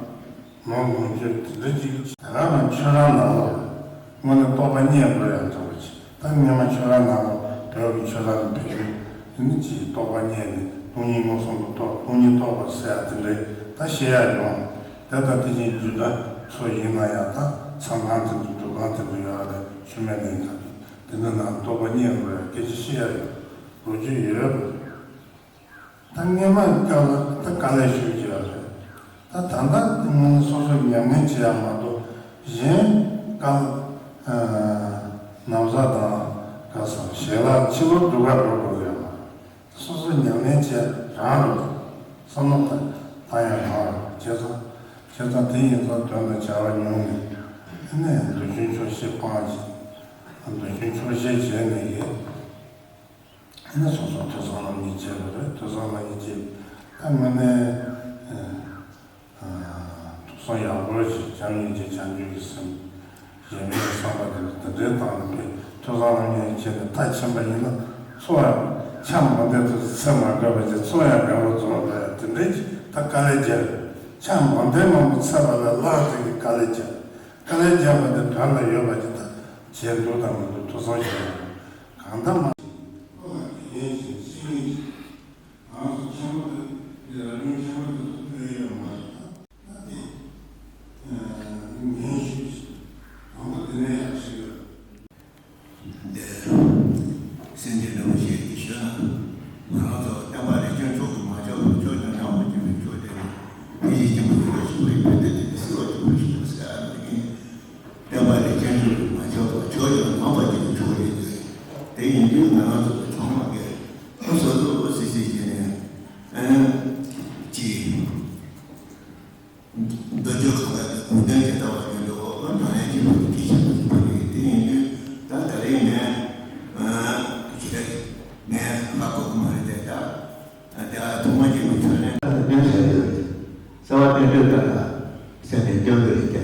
མང་མང་ཆེ་དེ་འདྲ་ཅིག་ད་ག་རང་ཁྱོད་རང་ནང་ལོགས་དངོས་གནས་རྟོགས་པ་རྙེད་དགོས་ཡག་འདྲ་བོ་ཅིག་ད་སྔོན་མ་ཁྱོད་རང་ནང་ལོགས་བོད་ཀྱི་ཆོས་ལ་ཕེབས་དུས་དེ་ནི་ཅིག་རྟོགས་པ་རྙེད་ནས་སྟོང་ཉིད་མངོན་སུམ་དུ་རྟོགས། སྟོང་ཉིད་རྟོགས་པ་ཟེར་ཡག་དེ་འདྲའི་ད་བཤད་ཡག་ཡོང་། དེ་ལྟ་དེ་བཞིན་རྒྱུད་གྲྭ་ཚོ་ཡིན་ན་ཡང་ད་མཚམས་ཁང་དེ་འདྲ་འདུ་ཁང་དེ་འདྲ་ཡོད་རེད། ཆུ་སྨད་ནས་ད་དེ་འདྲ་ནང་རྟོགས་པ་རྙེད་དགོས་ཡག་སྐད་ཆ་བཤད་ཡག་ཡོད། ལོ་རྒྱུས་ཡོད་རེད། ད་སྔོན་མ་སྐབས་ལ་ད་དཀའ་ལས་ཞེ་པོ་ཅིག་ཡོད་རེད། ད་ད་ལྟ་དངོས་གནས་སོ་སོས་ཉམས་ལེན་བྱེད་ཡག་མ་གཏོགས་གཞན་སྐབས་ན་བཟའ་དང་ག་ས་ཞལ་ལག་ཕྱི་ལོགས་སྡུག་ག་འགྲོ་དགོས་ཡོད་མ་རེད། སོ་སོས་ཉམས་ལེན་བྱེད་རང་རེད། བསམ་བློ་བཏང་བཏང་ཡག་རང་རེད། བྱས་ཙང་བྱས་ཙང་དེ་ཡིན་ཙང་དོན་དང་བྱ་བ་ཉུང་ནས་ཨ་ནི་འདོད་ཆུང་ཆོག་ཤེས་སྤང་བྱས། འདོད་ཆུང་ཆོག་ཤེས་བྱས་ནས་ཡིན། ཨ་ནི་སོ་སོ་ཐོས་བསམ་སློབ་གཉེར་བྱེད་དགོས་རེད། ཐོས་བསམ་སློབ་གཉེར་བྱེད་ད་དངོས་གནས་ཨ་ཐོས་བསམ་ཡག་པོ་ཞིག་བྱམས་སྙིང་རྗེ་བྱང་ཆུབ་ཀྱི་སེམས་གཞན་ཕན་བསམ་པ་དེ་འདྲ་དེ་འདྲའི་སྟེང་ནས་ཕེབས། ཐོས་བསམ་སློབ་གཉེར་བྱས་ནས་མཐར་ཕྱིན་པ་ཡིན་ན་ཚོགས་ཡང་ཆ་མང་དེ་ཚོ་ཚེ་མ་འགོར་བ་བྱས་ཚོགས་ཡང་དགའ་བ་རྫོགས་པ་ཡང་དེ་འདྲའི་ད་དཀའ་ལས་བརྒྱབ། ཆ་མང་དེ་མང་པོ་ཚར་བ་ལ་ལྷག་ཅིག་གི་དཀའ་ལས་བརྒྱབ། དཀའ་ལས་བརྒྱབ་པ་དེ་དོན་ལ་ཡོད་པ་ཅིག་ད་བྱས་འདུག་དང་མི་འདུག་ཐོས་བསམ་བྱས་ཡོད། གང་ལྟར་མ། ཁོ་ལ་དགེ་རྒན་ཞིག་བསྲིང་ངེས་ཤིག་ང་ཚོ་ཆེན་པོ་དེ་འདི་ར་ལུང་ཆེན་པོ་དེ་ཚོ་ཕེབས་ཡོད་མ་རེད། ད་དེ་ངན་ཞིག་དང་པོ་དེ་ནས་ཡག་ཞིག་ཡོད། འདིར་སེམས་ཅན་འདྲ་པོ་ཞིག་གིས་ཞུས་ན། ང་རང་ཚོ་བསྟན་པ་རིགས་ཆེན་མཆོག་ཏུ་མ་ཆགས་པར་ཆོས་ཀྱང་ཉམས་པར་གྱུར་པའི་ཆོས་དེ་ནི་མི་ཡི་སྐྱེ་བོ་ཡོངས་སུ་བའི་བོད་དོན་དེ་ནི་སྲིད་པ་སྐྱོང་བའི་ཞིང་ཟེར་ཡ་ནི་ཡིན། བསྟན་པ་རིགས་ཆེན་མཆོག་ཏུ་མ་ཆགས་པར་ཆོས་ཀྱང་ཉམས་པར་གྱུར་པའི་ཆོས་རེད། དེ་ཡིན་དུས་ང་རང་ཚོ་ཚང་མ་གིས་སོ་སོ་སོ་སོ་བྱས་ནས་ཨ་ཅིག་འདོད་འཇོ་གང་ལ་གུས་འདུན་གྱི་ལྟ་བ་ཡོད་འགྲོ། ཨ་ནང་ཡང་གཅིག་པུ་གི་ཤེས་པ་ཞིག་པ་རེད། དེ་ཡིན་དུས་ད་ད་རེས་ངས་ཨ་ཅི་ལ་ངས་ཧ་གོ་གི་མ་རེད་དེ། ད་ད་ཐོག་མ་གཅིག་པུ་ཁྱོད་ནས་ད་སྟོན་བྱ་ཡོད། རྩ་བ་རྟེན་འབྲེལ་ལྟར་ཟེར་ནས་སྟོན་གི་རེད་དེ།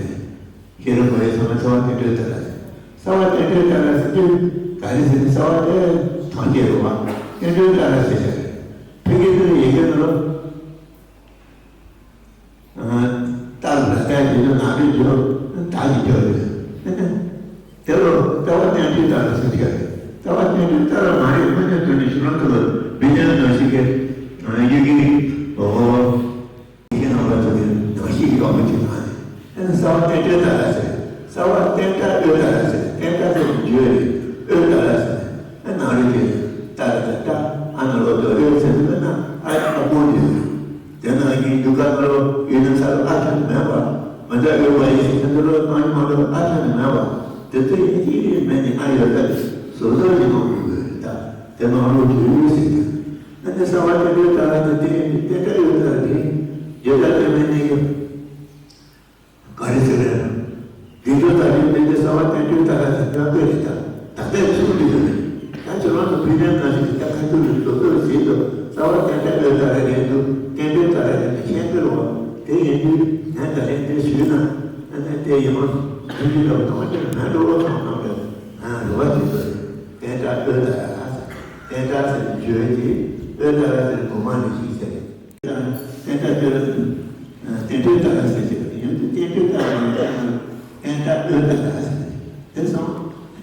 ཤེས་རབ་པ་ཡི་ཚང་མ་རྩ་བ་རྟེན་འབྲེལ་ལྟར་ཟེར། རྩ་བ་རྟེན་འབྲེལ་ལྟར་ཟེར་དུས་ག་རེ་ཟེར་ན། རྩ་བ་དེ་ཐམས་ཅད་རེད་བ། རྟེན་འབྲེལ་ལྟར་ཟེར་བྱ་རེད། ཕ་གི་དེ་ཡི་གེ་ནང་ལ། ལྟར་ལ་ལྟར་ཡིན་ན་ནང་དུ་འཇོག་བདག་གིས་སྐྱོར་ཡོད། དེ་ལོ་རྩ་བ་རྟེན་འབྲེལ་ལྟར་ཟེར་གྱི་རེད། རྩ་བ་རྟེན་འབྲེལ་ལྟར་མ་རེད། དངོས་གནས་དོན་ནི་ཤུགས་ལམ་དུ་ལ་མི་ཉན་ནང་ཞིག་གི་ཡི་གེ་ནི་འོ་ཡི་གེ་ནང་ལ་དོན་ནི་ནང་ཞིག་གི་ཡོག་པ་ཅིག་ནང་ གསལ་བ་རྟེན་འབྲེལ་ཏཱ་ར་ཟེར། གསལ་བ་རྟེན་འབྲེལ་ཨོ་ཏཱ་ར་ཟེར། རྟེན་འབྲེལ་ཟེར་ནས་བརྗོད་རེད། ཨོ་ཏཱ་ར་ཟེར་ནས་ཨ་ནང་རེ་དེ་ཏཱ་ར་ཏཱ་ཏཱ་ཨ་ནང་ལོགས་དུ་ཨོ་ཟེར་དུས་ན་ཨ་ཨ་པོ་དེ་རེད། དེ་ནང་བཞིན་འདུག་ག་ནང་ལོགས་ཡོད་ན་ས་ལ་ཨ་ཁྱོན་མེད་པ། མ་འདྲ་ཡོད་པ་ཡིན་ཟེར་དུས་ལོགས་ནང་བཞིན་མ་ལོགས་ཨ་ཁྱོན་མེད་པ། དེ་ཚོ་ཡིན་གཅིག་རེད་མེད་ནི་ཨ་ཡོད་ད་རེད། བཟོ་བཟོ་ཡིན་ནོ་མི་དགོས་རེད་ད། དེ་ནང་ལོགས་དུ་ཡོད་ཟེར་དུས། ཨ་ནི་གསལ་བ་རྟེན་འབྲེལ་ཏཱ་ར་དེ་རྟེན་རྟེན་འབྲེལ་ཨོ་ཏཱ་ར་དེ་བརྗོད་བྱ་དོན་མེད་ནི་ཡོད། ག་རེ་ཟེར་རེད། དེ་ཚོ་ད་རེས་དེ་ཚོ་གསལ་བ་རྟེན་འབྲེལ་ཏཱ་ར་དེ་སྐྱོན་དེ་རེད་ད། ད་ལྟའི་ཚུལ་འདི་ཡོད་རེད། ད་ཁྱོད་རང་ཚོ་ཕན་ཚུན་ནང་བཞིན་ད་ཁ་ཐུག་ལ་སློབ་སྟོན་བྱེད་དུ་གསལ་བ་རྟེན་འབྲེལ་ཨོ་ཏཱ་ར་རེད་འདུག་རྟེན་འབྲེལ་ཏཱ་ར་རེད་འདུག་མཁྱེན་དགོས་རེད་བ། དེ་ཡིན་དུས་ངས་ད་རེས་འདི་ཞུས་ན་ཨ་ནི་དེ་ཡིན་ནོ་ཐུགས་རྗེ་ལ་གཏོང་རྒྱུ་མེད་འགྲོ་བ་སོང་གནང་བས་ང་རེ་བ་དེ་ཚོ་རེད། རྟེན་འབྲེལ་ཨོ་ཏཱ་ར་ཟེར། རྟེན་འབྲེལ་ཟེར་བརྗོད་ཀྱི་ཨོ་ཏཱ་ར་ཟེར་དགོས་མ་རེད་ཞིག་ཟེར། རྟེན་འབྲེལ་ཏཱ་ར་ཟེར་གྱི་ཡང་དུ་རྟེན་འབྲེལ་ཏཱ་ར་ཡིན་ཀྱང་རྟེན་འབྲེལ་ཨོ་ཏཱ་ར་ཟེར། དེ་སོང་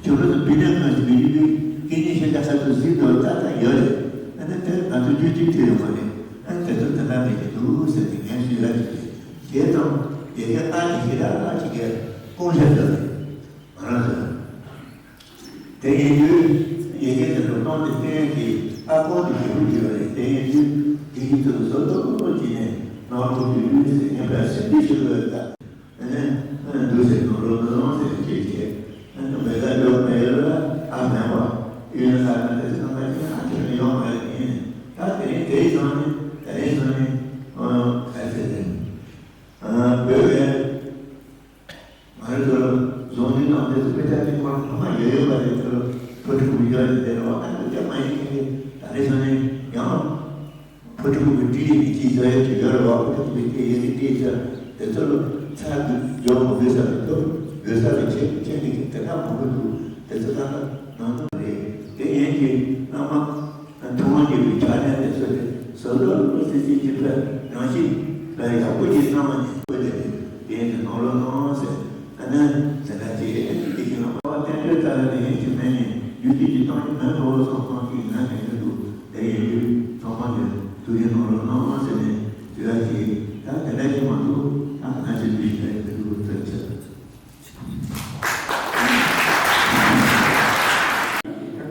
ཁྱོད་རང་ཚོ་བི་ནས་གང་ཞིག་གི་ཡུལ་དུ་སྐད་གཉིས་ཤེས་བྱ་ས་ཚོ་གཟིགས་འདུག་ཏག་ཏག་ཡོད་རེད། ཨ་ནི་དེ་ང་ཚོ་རྒྱུད་གཅིག་ཐུབ་ཡོད་མ་རེད། ཨ་ནི་དེ་ཚོ་དེ་འདྲ་མེད་ཀྱི་འདུག་ཟེར་ཏེ་ངས་ཞུས་ཡ་ཅིག་རེད། དེ་ཙམ་ཡ་གི་ཨ་ནི་ཞེ་དྲག་ཨ་ཅིག་གིས་སྐོང་བཞག་ཡོད་རེད། ང་རང་ཚོ། དེ་ཡིན་དུས་ཡ་གི་དེ་ཚོ་སྟོང་དེ་བསྟན་གྱི་ཨ་སྐོང་དེ་ཞེ་པོ་ཡོད་རེད། དེ་ཡིན་དུས་དེ་ཡིན་དུས་བཟོ་ལྟ་བུ་ཅིག་ནས་ནང་དུ་དུས་ཡུན་ཟེར་ངེས་པར་སེམས་བསྐྱེད་ཞུ་དགོས་ད། འདུག་ཟེར་ནོར་ལོ་ནོར་ལོང་ཟེར་ཅེས་བྱས། མེད་ལ་ཡོད་མེད་ལ་ཨ་མེད་པ། ཡོད་ས་ན་དེ་ཚོ་ང་ཚོ་ཨ་ཁྱོད་ཡོང་མེད་ཡིན། ད་དེ་རིང་དེའི་སང་ནི་དེ་རིང་སང་ནི་ག་ཚོད་རེད། བོད་པའི་ང་ཚོ་རྫོང་འདི་ནང་དེ་ཚོ་དཔེ་ཆ་དེ་ཁོ་ཚང་མ་ཡོད་ཡོད་པ་རེད། ཚོ་ཕོ་ཁྲིམས་ཡོད་རེད་དེ་རེད་བ། ཨ་ནི་དེ་མ་ཡིན་མཁན་གྱི་ད་རེས་སང་ནི་ཡང་། ཕོ་ཕྲུག་གི་བཀྲིས་ཡི་ཅི་ཟེར་ཡ་ཅིག་ཡོད་རེད་བ། ཕོ་ཕྲུག་གི་བཀྲིས་ཡི་ཅི་ཟེར་དེ་ཚོ་ལ་ཚ་གི་འཇོག་མི་དགོས་ས་རེད་འདུག་དགོས་ས་ལ་ཆེ་ཆེ་གི་དེ་འདྲ་མང་པོ་འདུག་དེ་ཚོ་ད་ལྟ་ནང་དོན་རེད། དེ་ཡན་གྱི་བླ་མ་ཐུབ་དབང་རྒྱལ་བའི་ཕྱག་ལེན་དེ་ཚོ་དེ་བཟོ་ལོ་ལོ་སི་སི་ཅི་ཕེ་རང་བཞིན་ལ་ཡག་པོ་ཅིག་གནང་བ་ནི་དགོས་དེ་རེད། དེ་ཡན་གྱི་ནང་ལོ་ནང་ཟེར། ཨ་ནི་དེ་འདྲ་ཅིག་རེད། དེ་བཞིན་ལ་དཔའ་བ་བསྟན་འགྲོའི་རྩ་བའི་ལས་ཡིན་གྱི་མེད་ནས་རྒྱུ་དེ་ཅིག་གཏོང་གི་མེད་འགྲོ་བ་སོགས་གཏོང་གི་ཡིན་ན་དེ་འདྲ་འདུག་དེ་ཡིན་དུས་ཚང་མ་ལས་དུས་ཡུན་ནང་ལོ་གནང་མ་ཟེར་ནས་དུས་ཡ་ཅིག་ད་དེ་འདྲ་ཅིག་མ་འདུག་ད་ག་ན་ཅིག་འདུག་ཞིག་རེད་འདུག་ཚོད་ཆེ། ད་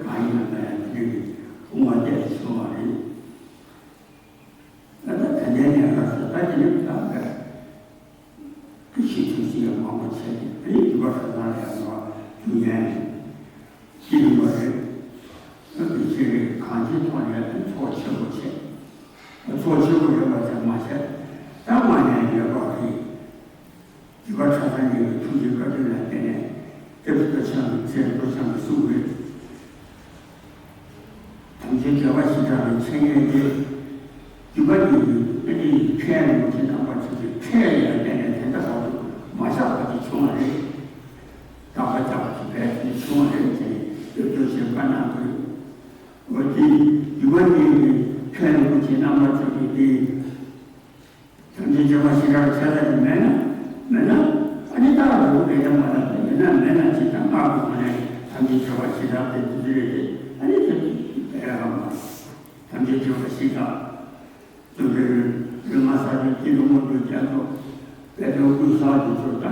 གང་ཡིན་ན་ད་ཡང་དེ་འདྲ་གི་དབུ་མ་བལྟས་སོང་བ་རེད། ད་ལྟ་དེ་འདྲའི་གནས་སྐབས་སུ་ད་དེ་ནི་ད་བས། ཀྱི་ཤེས་ཚུལ་ཞིག་ཡང་མང་པོ་བྱས་ཏེ་དེ་ནི་རྒྱུད་པ་ཁྲ་ཚང་ལ་ཡང་འགྲོ་བ་རྒྱུ་ཡན་སྐྱེ་ཡོང་བ་རེད། ཨ་ཀྱི་ཤེས་རིག་གང་ཅིའི་ཐོག་ནས་ཚོགས་ཆེན་པོ་བྱས། ཚོགས་ཆེན་པོ་ཡོད་པ་ཙམ་མ་ཟད་ད་མ་ཉན་ཡོད་པ་རེད། རྒྱུད་པ་ཁྲ་ཚང་གི་ཐུགས་ཀྱི་བཀའ་དྲིན་ལ་བརྟེན་ནས་སྐྱབས་རྗེ་རྡོ་རྗེ་འཆང་གི་ཚེ་རྡོ་རྗེ་འཆང་གི་གསུང་རེད། དམ་ཆོས་རྒྱལ་བ་ཞི་དྲག་གི་འཆད་ཉན་དེ། རྒྱུད་པ་འདི་ཨ་ནི་མཁན་རིན་པོ་ཆེ་རྣམ་པ་ཚོ་གི་ཁྲལ་ཡང་བསྟན་ནས་དེ་འདྲ་བར་དུ་མ་བཞག་པ་ཅིག་བྱུང་བ་རེད། དགག་པ་རྒྱག་པ་ཅིག་བས་དེ་བྱུང་བ་རེད་ཅེས་སྐྱབས་རྗེ་ཞེས་བཀའ་གནང་དགོས། འོ་དེ་རྒྱུད་པ་འདི་མཁན་རིན་པོ་ཆེ་རྣམ་པ་ཚོ་གི་དེ། དམ་ཅན་བྱེ་བ་ཞེ་དྲག་ཆ་ལ་དེ་མེད་ན། མེད་ན། ཨ་ནི་ད་རུང་མེད་ན་མ་ལ་ཡིན་ན་མེད་ན་ཅི་ད་སྔགས་ཀྱི་ངོས་ནས་དམ་ཅན་བྱེ་བ་ཞེ་དྲག་དེ་དུས་རེད་དེ། ཨ་ནི་དེ་དེ་རང་མ། དམ་ཅན་བྱེ་བ་ཞེ་དྲག་དུ་རེ་རེ་རེ་ང་ས་རེ་དེ་རུ་མོ་དུ་རྒྱ་མཚོ། དཔལ་ལྡན་ཀུན་བཟང་དུ་ཚོ་ད་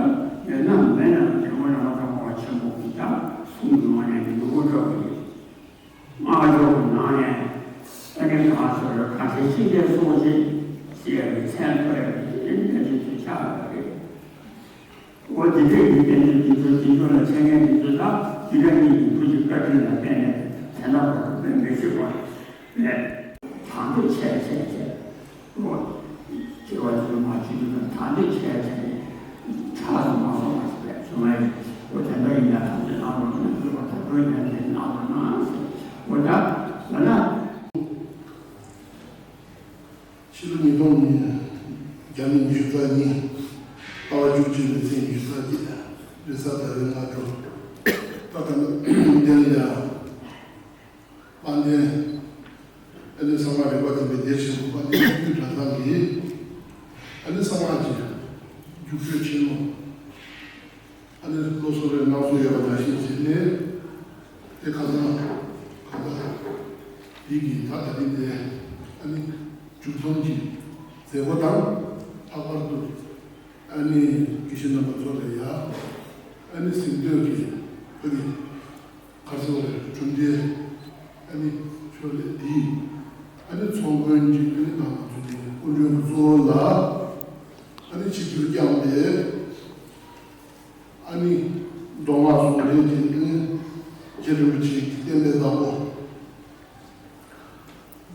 ཡོད་ན་མེད་ན་དེ་ངོ་ན་མ་ཐོག་མ་ཆེན་པོ་གི་ད་གསུང་གི་ངོས་ནས་མི་གོ་འགྲོ་གི་ཡོད། སྔགས་སྦྱོར་གྱི་ནང་ནས་ཨ་ནི་གང་ཟེར་གང་ཟེར་ཤིང་རྟའི་སྲོག་ཅན་ཞེས་པའི་མཚན་ཐོས་པའི་དེ་ནི་བསྟན་བཅོས་དེ་ཆགས་པ་རེད། འོ་དེ་འདྲའི་གི་བསྟན་བཅོས་དེ་ཚོ་དེ་ཚོ་ལ་འཆད་ཉན་དེ་ཚོ་དག་རྒྱུད་གྲྭ་གཉིས་ཀྱི་ཐུགས་ཀྱི་བཀའ་དྲིན་ལ་བརྟེན་ནས་དེ་འདྲ་བར་དུ་དཔེ་མི་སྲིད་པ་ལས་དང་དུ་ཆེ་ཆེ་ཆེ། ཨོ། སྐྱེ་བ་ཚོའི་མ་བྱེད་རྒྱུ་དང་ད་འདི་བྱས་བྱས་ནས་ཁྲག་ཟ་མ་སོང་བ་ཞིག་རེད་བྱུང་བས། ཨོ་དེ་འདྲ་ཡིན་ན་ཐམས་ཅད་གནང་རོགས་གནང་ཟེར་བ་ད་དོན་ཡང་དེ་གནང་རོགས་གནང་ཟེར། ཨོ་ད་ལ་ན། ཕྱི་ལོ་ཉིས་སྟོང་ཉི་ཤུ་རྩ་གཉིས་ཟླ་བ་བཅུ་གཅིག་པའི་ཚེས་ཉི་ཤུ་རྩ་གཅིག་རེས་གཟའ་ཟླ་བའི་སྔ་དྲོ། ད་ད་ནི་འདི་ལ་ཡང་། དཔལ་ལྡན་ཨ་ནི་ཚང་མ་རིག་པ་ལྡན་པའི་སྡེ་ཆེན་པོ་དཔལ་ལྡན་ཡིད་བརྟན་གྲྭ་ཚང་གིས་ཨ་ནི་ཚང་མ་གི་རྒྱུགས་སྤྲོད་ཆེན་མོ་ཨ་ནི་སློབ་གསོ་རེ་གནང་སྲོལ་ཡོད་པ་ནང་བཞིན་བྱས་ནས་དེ་ཁ་སང་གང་ལྟར་ཡིད་ཀྱི་ད་ད་ལྟའི་དེ་ཨ་ནི་མཇུག་སྡོམ་གྱི་མཛད་སྒོ་དང་ལྷག་པར་དུ། ཨ་ནི་དགེ་བཤེས་རྣམ་པ་ཚོ་ལ་ཡ། ཨ་ནི་གཟེངས་བསྟོད་ཀྱི་ཕ་གི་ཁར་སོ་རེ་གྲུབ་འབྲས། ཨ་ནི་ཆོས་ལས་འདི། ཨ་ནི་ཚོགས་མགོན་གྱི་ཨ་ནི་ནང་ཚོ་ནི་སྐུ་མགྲོན་གཙོ་བོ་ལ། ཨ་ནི་ཆིབས་བསྒྱུར་བསྐྱངས་ཏེ། ཨ་ནི་མདོ་སྔགས་ཟུང་འབྲེལ་གྱི་ཨ་ནི་རྗེ་རིན་པོ་ཆེ་གི་བསྟན་པའི་བདག་པོ།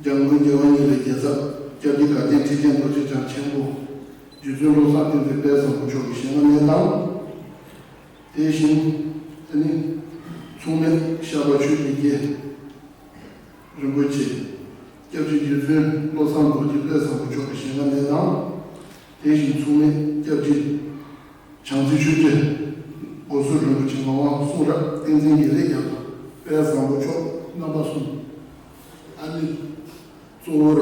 འཇམ་མགོན་རྒྱལ་བ་ཉིད་ལས་རྒྱལ་ཚབ་སྐྱབས་རྗེ་དགའ་ལྡན་ཁྲི་ཆེན་རྡོ་རྗེ་འཆང་ཆེན་པོ། རྗེ་བཙུན་བློ་བཟང་བསྟན་འཛིན་དཔལ་བཟང་པོ་མཆོག་གི་ཞལ་སྔ་ནས་དང་། དེ་བཞིན་ཨ་ནི་མཚུངས་མེད་ཤར་པ་ཆོས་ཀྱི་རྒྱལ་རིན་པོ་ཆེ། སྐྱབས་རྗེ་རྗེ་བཙུན་བློ་བཟང་རྡོ་རྗེ་དཔལ་བཟང་པོ་མཆོག་གི་ཞལ་སྔ་ནས་དང་། དེ་བཞིན་མཚུངས་མེད་སྐྱབས་རྗེ་བྱང་རྩེ་ཆོས་རྗེ་སྒོ་ཟུར་རིན་པོ་ཆེ་ངག་དབང་གསུང་རབ་བསྟན་འཛིན་དགེ་ལེགས་རྒྱལ་པོ་དཔལ་བཟང་པོ་མཆོག་རྣམ་པ་གསུམ། ཨ་ནི་གཙོ་བོར་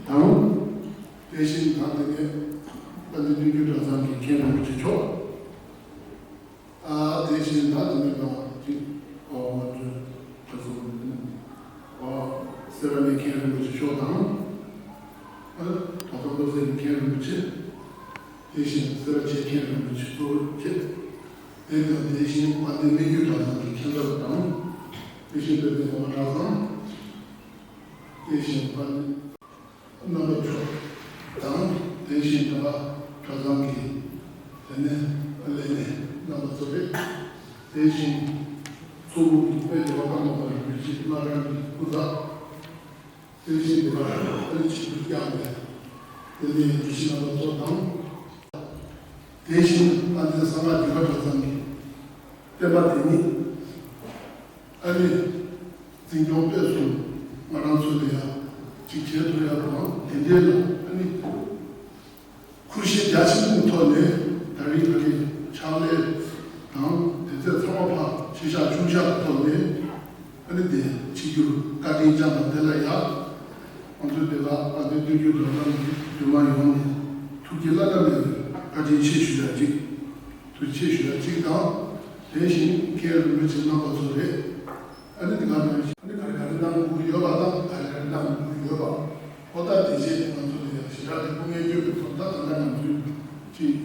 དང་། དེ་བཞིན་ད་དེ་ནས་དཔལ་ལྡན་སྟོད་འཇམ་དབྱངས་གྲྭ་ཚང་གི་མཁན་རིན་པོ་ཆེ་མཆོག་ཨ་དེ་བཞིན་ད་དེ་ནས་ད་ཅིག་ཨོ་ང་ཚོའི་གྲྭ་ཚང་ཨོ་སེ་ར་མི་མཁན་རིན་པོ་ཆེ་མཆོག་དང་། ཨ་དོ་ཁམས་བློ་གསལ་མཁན་རིན་པོ་ཆེ། དེ་བཞིན་སེ་ར་བྱེས་མཁན་རིན་པོ་ཆེ་གཙོ་བོ་བྱས། དེ་དང་དེ་བཞིན་དཔལ་ལྡན་སྨད་རྒྱུད་གྲྭ་ཚང་གི་མཁན་རབས་དང་། དེ་བཞིན་དཔལ་ལྡན་ངོ་མ་གྲྭ་ཚང་། དེ་བཞིན་དཔལ་ལྡན་རྣམ་པ་མཆོག་དང་། དེ་བཞིན་ད་གྲྭ་ཚང་གི་དེ་ནས་ལས་སྣེ་རྣམ་པ་ཚོ་རེད། དེ་བཞིན་ཚོགས་དཔོན་དཔལ་རྒྱལ་བ་ཀརྨ་པ་རིན་པོ་ཆེ་བླ་བྲང་གི་སྐུ་ཚབ། དེ་བཞིན་དེ་གར་ཨ་ནི་ཆིབས་བསྒྱུར་བསྐྱངས་པའི་དེ་ནས་དགེ་བཤེས་རྣམ་པ་ཚོ་དང་། དེ་བཞིན་དཔལ་ལྡན་གསང་སྔགས་རྒྱུད་པ་གྲྭ་ཚང་གི་བསྟན་པ་དེ་ཉིད་ཨ་ནི་འཛིན་སྐྱོང་སྤེལ་གསུམ་ང་རང་ཚོ་ལ་ཡང་ཅིག་བྱེད་ཐུབ་ཡག་དང་དེ་འབྲེལ་ལ་ཨ་ནི། ཁུར་བཞེས་རྒྱ་ཆེན་པོའི་ཐོག་ནས་ད་རེས་ཕ་གི་ཕྱག་ལས་དང་དེ་ཚོ་ཚང་མ་ཕར་ཆེ་བཞག་ཆུང་བཞག་གི་ཐོག་ནས་ཨ་ནི་དེ་བྱེད་རྒྱུར་བཀའ་དྲིན་བསྐྱངས་པ་དེ་ལ་ཡང་ང་ཚོའི་དེ་ལ་དཔལ་ལྡན་སྟོད་འཇུ་གྲྭ་ཚང་གི་འདུས་མང་ཡོངས་ནས་ཐུགས་རྗེ་བླ་ན་མེད་པའི་བཀའ་དྲིན་ཆེ་ཞུ་ཡ་གཅིག་ཐུགས་རྗེ་ཆེ་ཞུ་ཡ་གཅིག་དང་། དེ་བཞིན་མཁན་རིན་པོ་ཆེ་རྣམ་པ་ཚོ་རེད། ཨ་ནི་དེ་ག་ནང་བཞིན་ཨ་ནི་ག་རེ་ག་རེ་གནང་དགོས་ཀྱི་ཡོད་པ་དང་། ག་རེ་ག་རེ་གནང་དགོས་ཀྱི་ཡོད་པ། ཨོ་ད་དེ་རྗེས་ང་ཚོ་ལ་ཡང་ཞེ་དྲག་གི་སྐུ་ངལ་སྐྱོན་གྱི་ཐོག་ད་ད་ལྟ་ང་ཚོའི་ཅིག་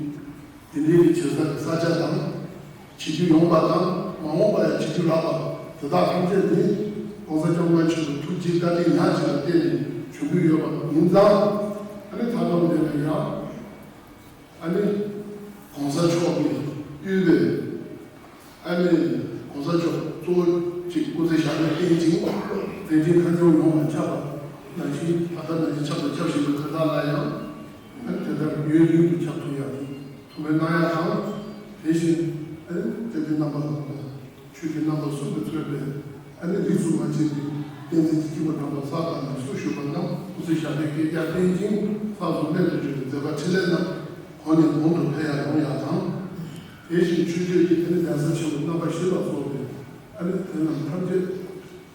དེ་འདྲའི་གི་བྱེད་ས་གི་ས་ཆ་དང་། བྱེད་རྒྱུ་ཡོང་པ་དང་མ་འོངས་པ་ཡང་བྱེད་རྒྱུ་རག་པ་དེ་དག་ཐམས་ཅད་ནི་༸གོང་ས་༸སྐྱབས་མགོན་ཆེན་པོའི་ཐུགས་རྗེ་བཀའ་དྲིན་ཉག་གཅིག་ལ་བརྟེན་ནས་བྱུང་གི་ཡོད་པ་ཡིན་ཙང་། ཨ་ནི་ད་དུང་དེ་ལ་ཡང་། ཨ་ནི་༸གོང་ས་མཆོག་གིས་དབུས་པའི་ཨ་ནི་༸གོང་ས་མཆོག་གཙོ་བོ་ཅིག་སྐུ་ཚེ་ཞབས་པད་བརྟན་ཅིང་མཛད་འཕྲིན་ཁ་སྐྱོང་ཡོང་བར་ཆགས་པ་ནང་བཞིན། ད་ལྟ་ནང་བཞིན་ཆབ་དང་ཆབ་བཞིན་དུ་གང་དག་ལ་ཡང་ཨ་ནི་དེ་ལྟར་ཡུན་རིང་དུ་ཁྱབ་ཐུབ་ཡག་ཐུགས་ཕན་གནང་ཡག་དང་། དེ་བཞིན་ཨ་ནི་བསྟན་པའི་རྣམ་པ་ཆོས་ཀྱི་རྣམ་པ་གསུམ་དུ་མཚོན་པའི་ཨ་ནི་རིས་སུ་མ་ཆད་པའི་བསྟན་འཛིན་གྱི་སྐྱེས་བུ་རྣམ་པ་གསར་དང་ནས་སུ་བཞུགས་པ་རྣམས་སྐུ་ཚེ་ཞབས་པད་བསྐལ་བརྒྱར་བརྟན་ཅིང་ཚོགས་སུ་རྣལ་དུ་འབྱོར་བའི་མཛད་པ་འཕྲིན་ལས་རྣམས་གོང་ནས་གོང་དུ་འཕེལ་ཡར་ཡོང་ཡག་དང་། དེ་བཞིན་ཆོས་སྤྱོད་ཀྱི་ཨ་ནི་གདན་ས་ཆེན་པོ་རྣམ་པ་བཞི་ལ་སོགས་པའི་ཨ་ནི་དེ་རྣམས་ཐམས་ཅད་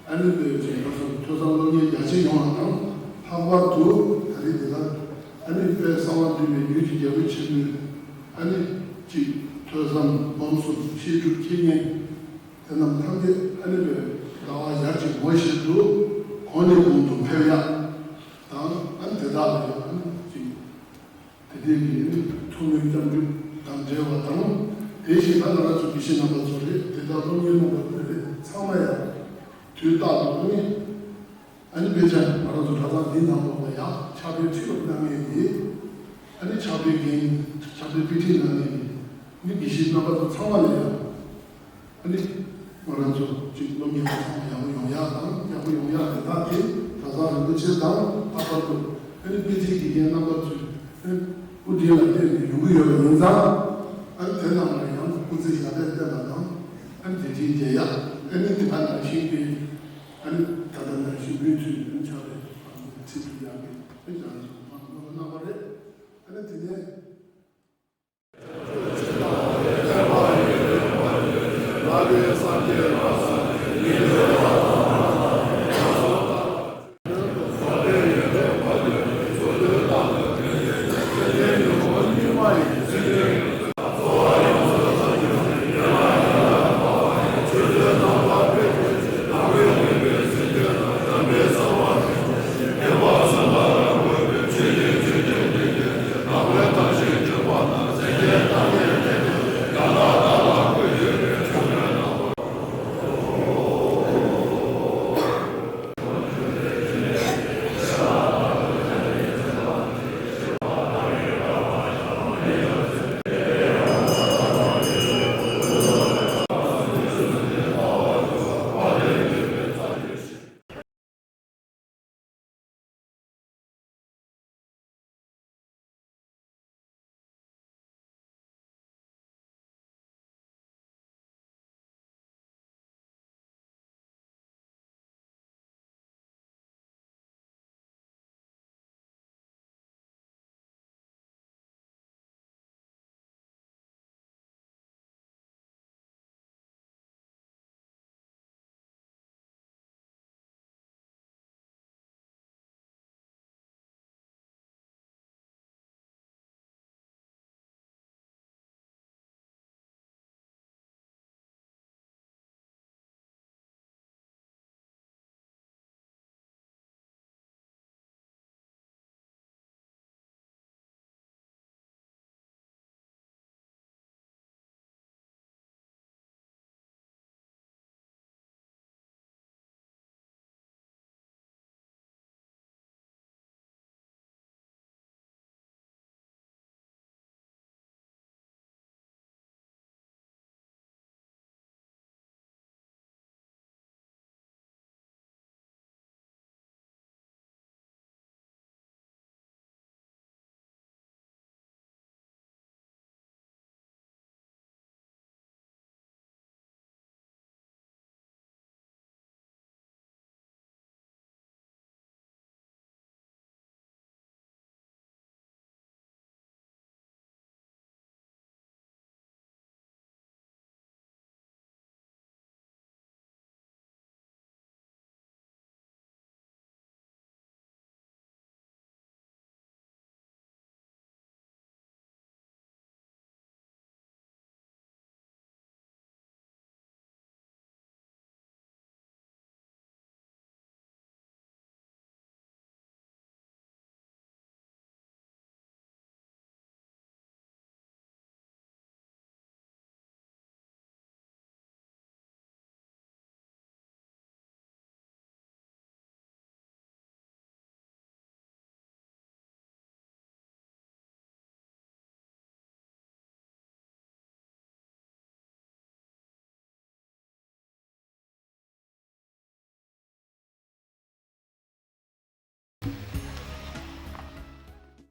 ཨ་ནི་དཔལ་ཆེན་པོ་ཐོས་བསམ་སློབ་གཉེར་རྒྱ་ཆེ་ཡོང་བ་དང་། ལྷག་པར་དུ་ད་རེས་འདི་ལ་ཨ་ནི་དཔལ་གསང་བ་འདུས་པའི་ཡུལ་གྱི་རྒྱལ་པོ་ཆེན་པོའི་ཨ་ནི་གཅིག་ཐོས་བསམ་སྒོམ་གསུམ་བཤད་སྒྲུབ་ཁེ་ཉེན། དེ་རྣམས་ཐམས་ཅད་ཨ་ནི་བའི་ཟླ་བ་ཡར་གྱི་ངོ་བཞིན་དུ་གོང་ནས་གོང་དུ་འཕེལ་ཡག་དང་། ཨ་ནི་དེ་དག་ལ་ཡང་ཨ་ནི་ཅིག་དེ་འདྲའི་གི་ཐུགས་སྨོན་སྐྱབས་འཇུག་དང་འབྲེལ་བ་དང་། དེ་བཞིན་ད་ང་རང་ཚོ་དགེ་བཤེས་རྣམ་པ་ཚོ་རེད། དེ་དག་སློབ་གཉེར་རྣམ་པ་ཚོ་རེད། ཚང་མ་ཡང་དུས་རྟག་ཏུ་ཨ་ནི། ཨ་ནི་དཔེ་ཆ་ང་རང་ཚོ་གྲྭ་ཚང་འདི་ནང་ལོགས་ལ་ཡང་ཕྱག་དཔེ་ཁྲིད་རོགས་གནང་མཁན་དེ། ཨ་ནི་ཕྱག་དཔེ་རྒན། ཕྱག་དཔེ་དཔེ་ཁྲིད་གནང་མཁན་དེ། ཨ་ནི་དགེ་བཤེས་རྣམ་པ་ཚོ་ཚང་མ་ལ་ཡང་། ཨ་ནི་ང་རང་ཚོ་གཅིག་སློབ་གཉེར་བ་ཚང་མ་ཡག་པོ་ཡོང་ཡག་དང་། ཡག་པོ་ཡོང་ཡག་དེ་དག་དེ་གྲྭ་ཚང་རིན་པོ་ཆེ་དང་། ལྷག་པར་དུ་ཨ་ནི་དཔེ་ཆའི་དགེ་རྒན་རྣམ་པ་ཚོས་ཨ་ནི་དབུ་འདྲེན་ལ་བརྟེན་ནས་ཡོང་གི་ཡོད་པ་ཡིན་ཙང་། ཨ་ནི་དེ་རྣམས་ལ་ཡང་སྐུ་ཚེ་ཞབས་པད་བརྟན་པ་དང་། ཨ་ནི་བདེ་སྐྱིད་རྒྱས་ཡག་ཨ་ནི་དེ་ག་ནང་བཞིན་གྱི། ཨ་ནི་ད་ལྟ་ནང་བཞིན་མུ་མཐུད་ཕྱག་ལས་ཁྲིད་ཐུབ་ཡག་གི་དཔེ་ཆ་ཚང་མ་གནང་བ་རེད། ཨ་ནི་དེ་ནས།